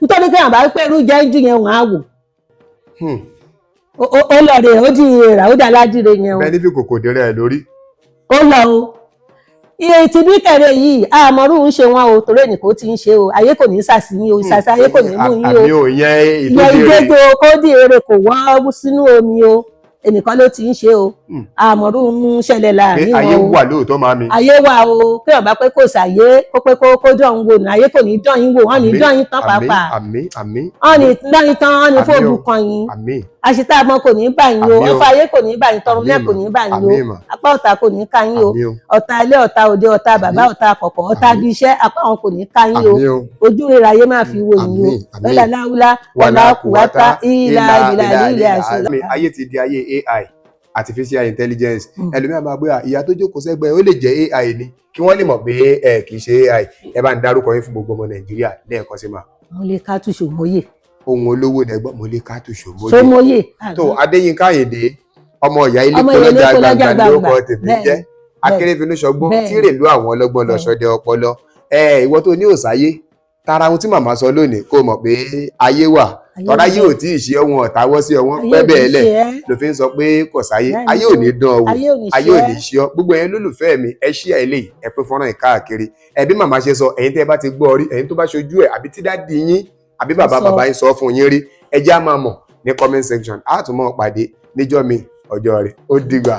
nítorí kéèyàn bá pé irú jẹ́ńjú yẹn wọ́n á wò. Ó lọ rè, ó di ìrà, ó dà ládìrè yẹn o. Bẹ́ẹ̀ ní fi kòkò dé rẹ̀ lórí. Ó lọ o. Iye tí bí kẹrẹ yìí àmọrú ń ṣe wọn o, torí ẹnì kò tí ń ṣe o. Ayé kò ní sàṣìyìn o, ìsàsí ayé kò ní mú yín o. Àmì ò yẹn. Ìyẹn Ìtòdí rẹ̀. ìgbégbó kó dì èrè kò wọ́ sínú omi o, ẹnìkan ló ti ń ṣe o. Àmọrú ń ṣẹlẹ̀ Pé láàrin ayé wọn o. wà lóòótọ́, màámi. Ayé wà o. Kéèyàn bá pé kò sàyé, kó pé kó dán wò ní, ayé kò ní dán yín wò, wọn ní Àmín, dán yín tán. Àmín. Pàápàá Àmín, àmín. wọn ní dán yín tán, wọn ní Àmín o. fóògùn kan yín. Àmín. Àṣetá àmọ́ kò ní bà yín o. Àmín o. Ọfà ayé kò ní bà yín, tọrùn náà Àmín kò mà. ní bà yín o. Àmín mà. Apá ọ̀tá kò ní ká yín o. Àmín o. Ọ̀tá ilé, ọ̀tá òde, ọ̀tá bàbá, Àmín. ọ̀tá àkọ́kọ́, ọ̀tá Àmín. ibi iṣẹ́, apá wọn kò ní ká yín o. Àmín o. Ojú rere ayé máa fi wò yín o. Àmín, àmín. Lọ́lá láwùlá wàlá kùwátá ìlà ìlà ìlà àṣẹ. Àmín. Ayé ti di ayé AI, artificial intelligence. Ẹlòmíràn máa gbé à ìyá tó jókòó sẹ́gbẹ̀ẹ́, ó lè jẹ́ AI ni. Kí wọ́n lè mọ̀ pé ẹ kì í ṣe AI, ẹ bá ń dárúkọ yín fún gbogbo ọmọ Nàìjíríà lẹ́ẹ̀kan sí ma. Mo lè ká tù sòmóyè. Ohun olówó nẹgbọ́n mo lè ká tó ṣòmóye. Sòmóyè. Tó Adéyínká Àyìndé, ọmọ ìyá ilé Ọmọ ìyá ilé kọlọ́jà kọlọ́jà gbàgbà ló gbangba. kọ tèmi jẹ́ akérèfínú ṣọgbọ́n tí rèlú àwọn ọlọ́gbọ́n lọ ṣọdẹ ọpọlọ. Ẹ ìwọ tó ní òsáyé tara ohun tí màmá sọ lónìí, kó mọ̀ pé ayé wà. Tọ́ra yìí ò tí ì ṣe ọ̀wọ́n ọ̀táwọ́ sí ọ̀wọ́n pẹ́ bẹ́ẹ̀ lẹ̀ ló fi ń sọ pé kò sáyé. Bẹ́ẹ̀ni. Ayé ò ní dán ọ wò. Ayé ò ní Ayé ò ṣe ní ẹ́. ṣe ọ. Gbogbo ẹ̀yin lólùfẹ́ mi, ẹ ṣí ẹ lè ẹ pé fọ́nrán yìí káàkiri. Ẹbí màmá ṣe sọ, ẹ̀yin tẹ́ ẹ bá ti gbọ́ rí, ẹ̀yin tó bá ṣojú ẹ̀, àbí tí daddy yín àbí bàbá Sọ. bàbá yín sọ fún yín rí, ẹ jẹ́ á máa mọ̀ ní comment section. Á tún mọ̀ pàdé níjọ́ mi ọjọ́ rẹ̀. Ó dìgbà.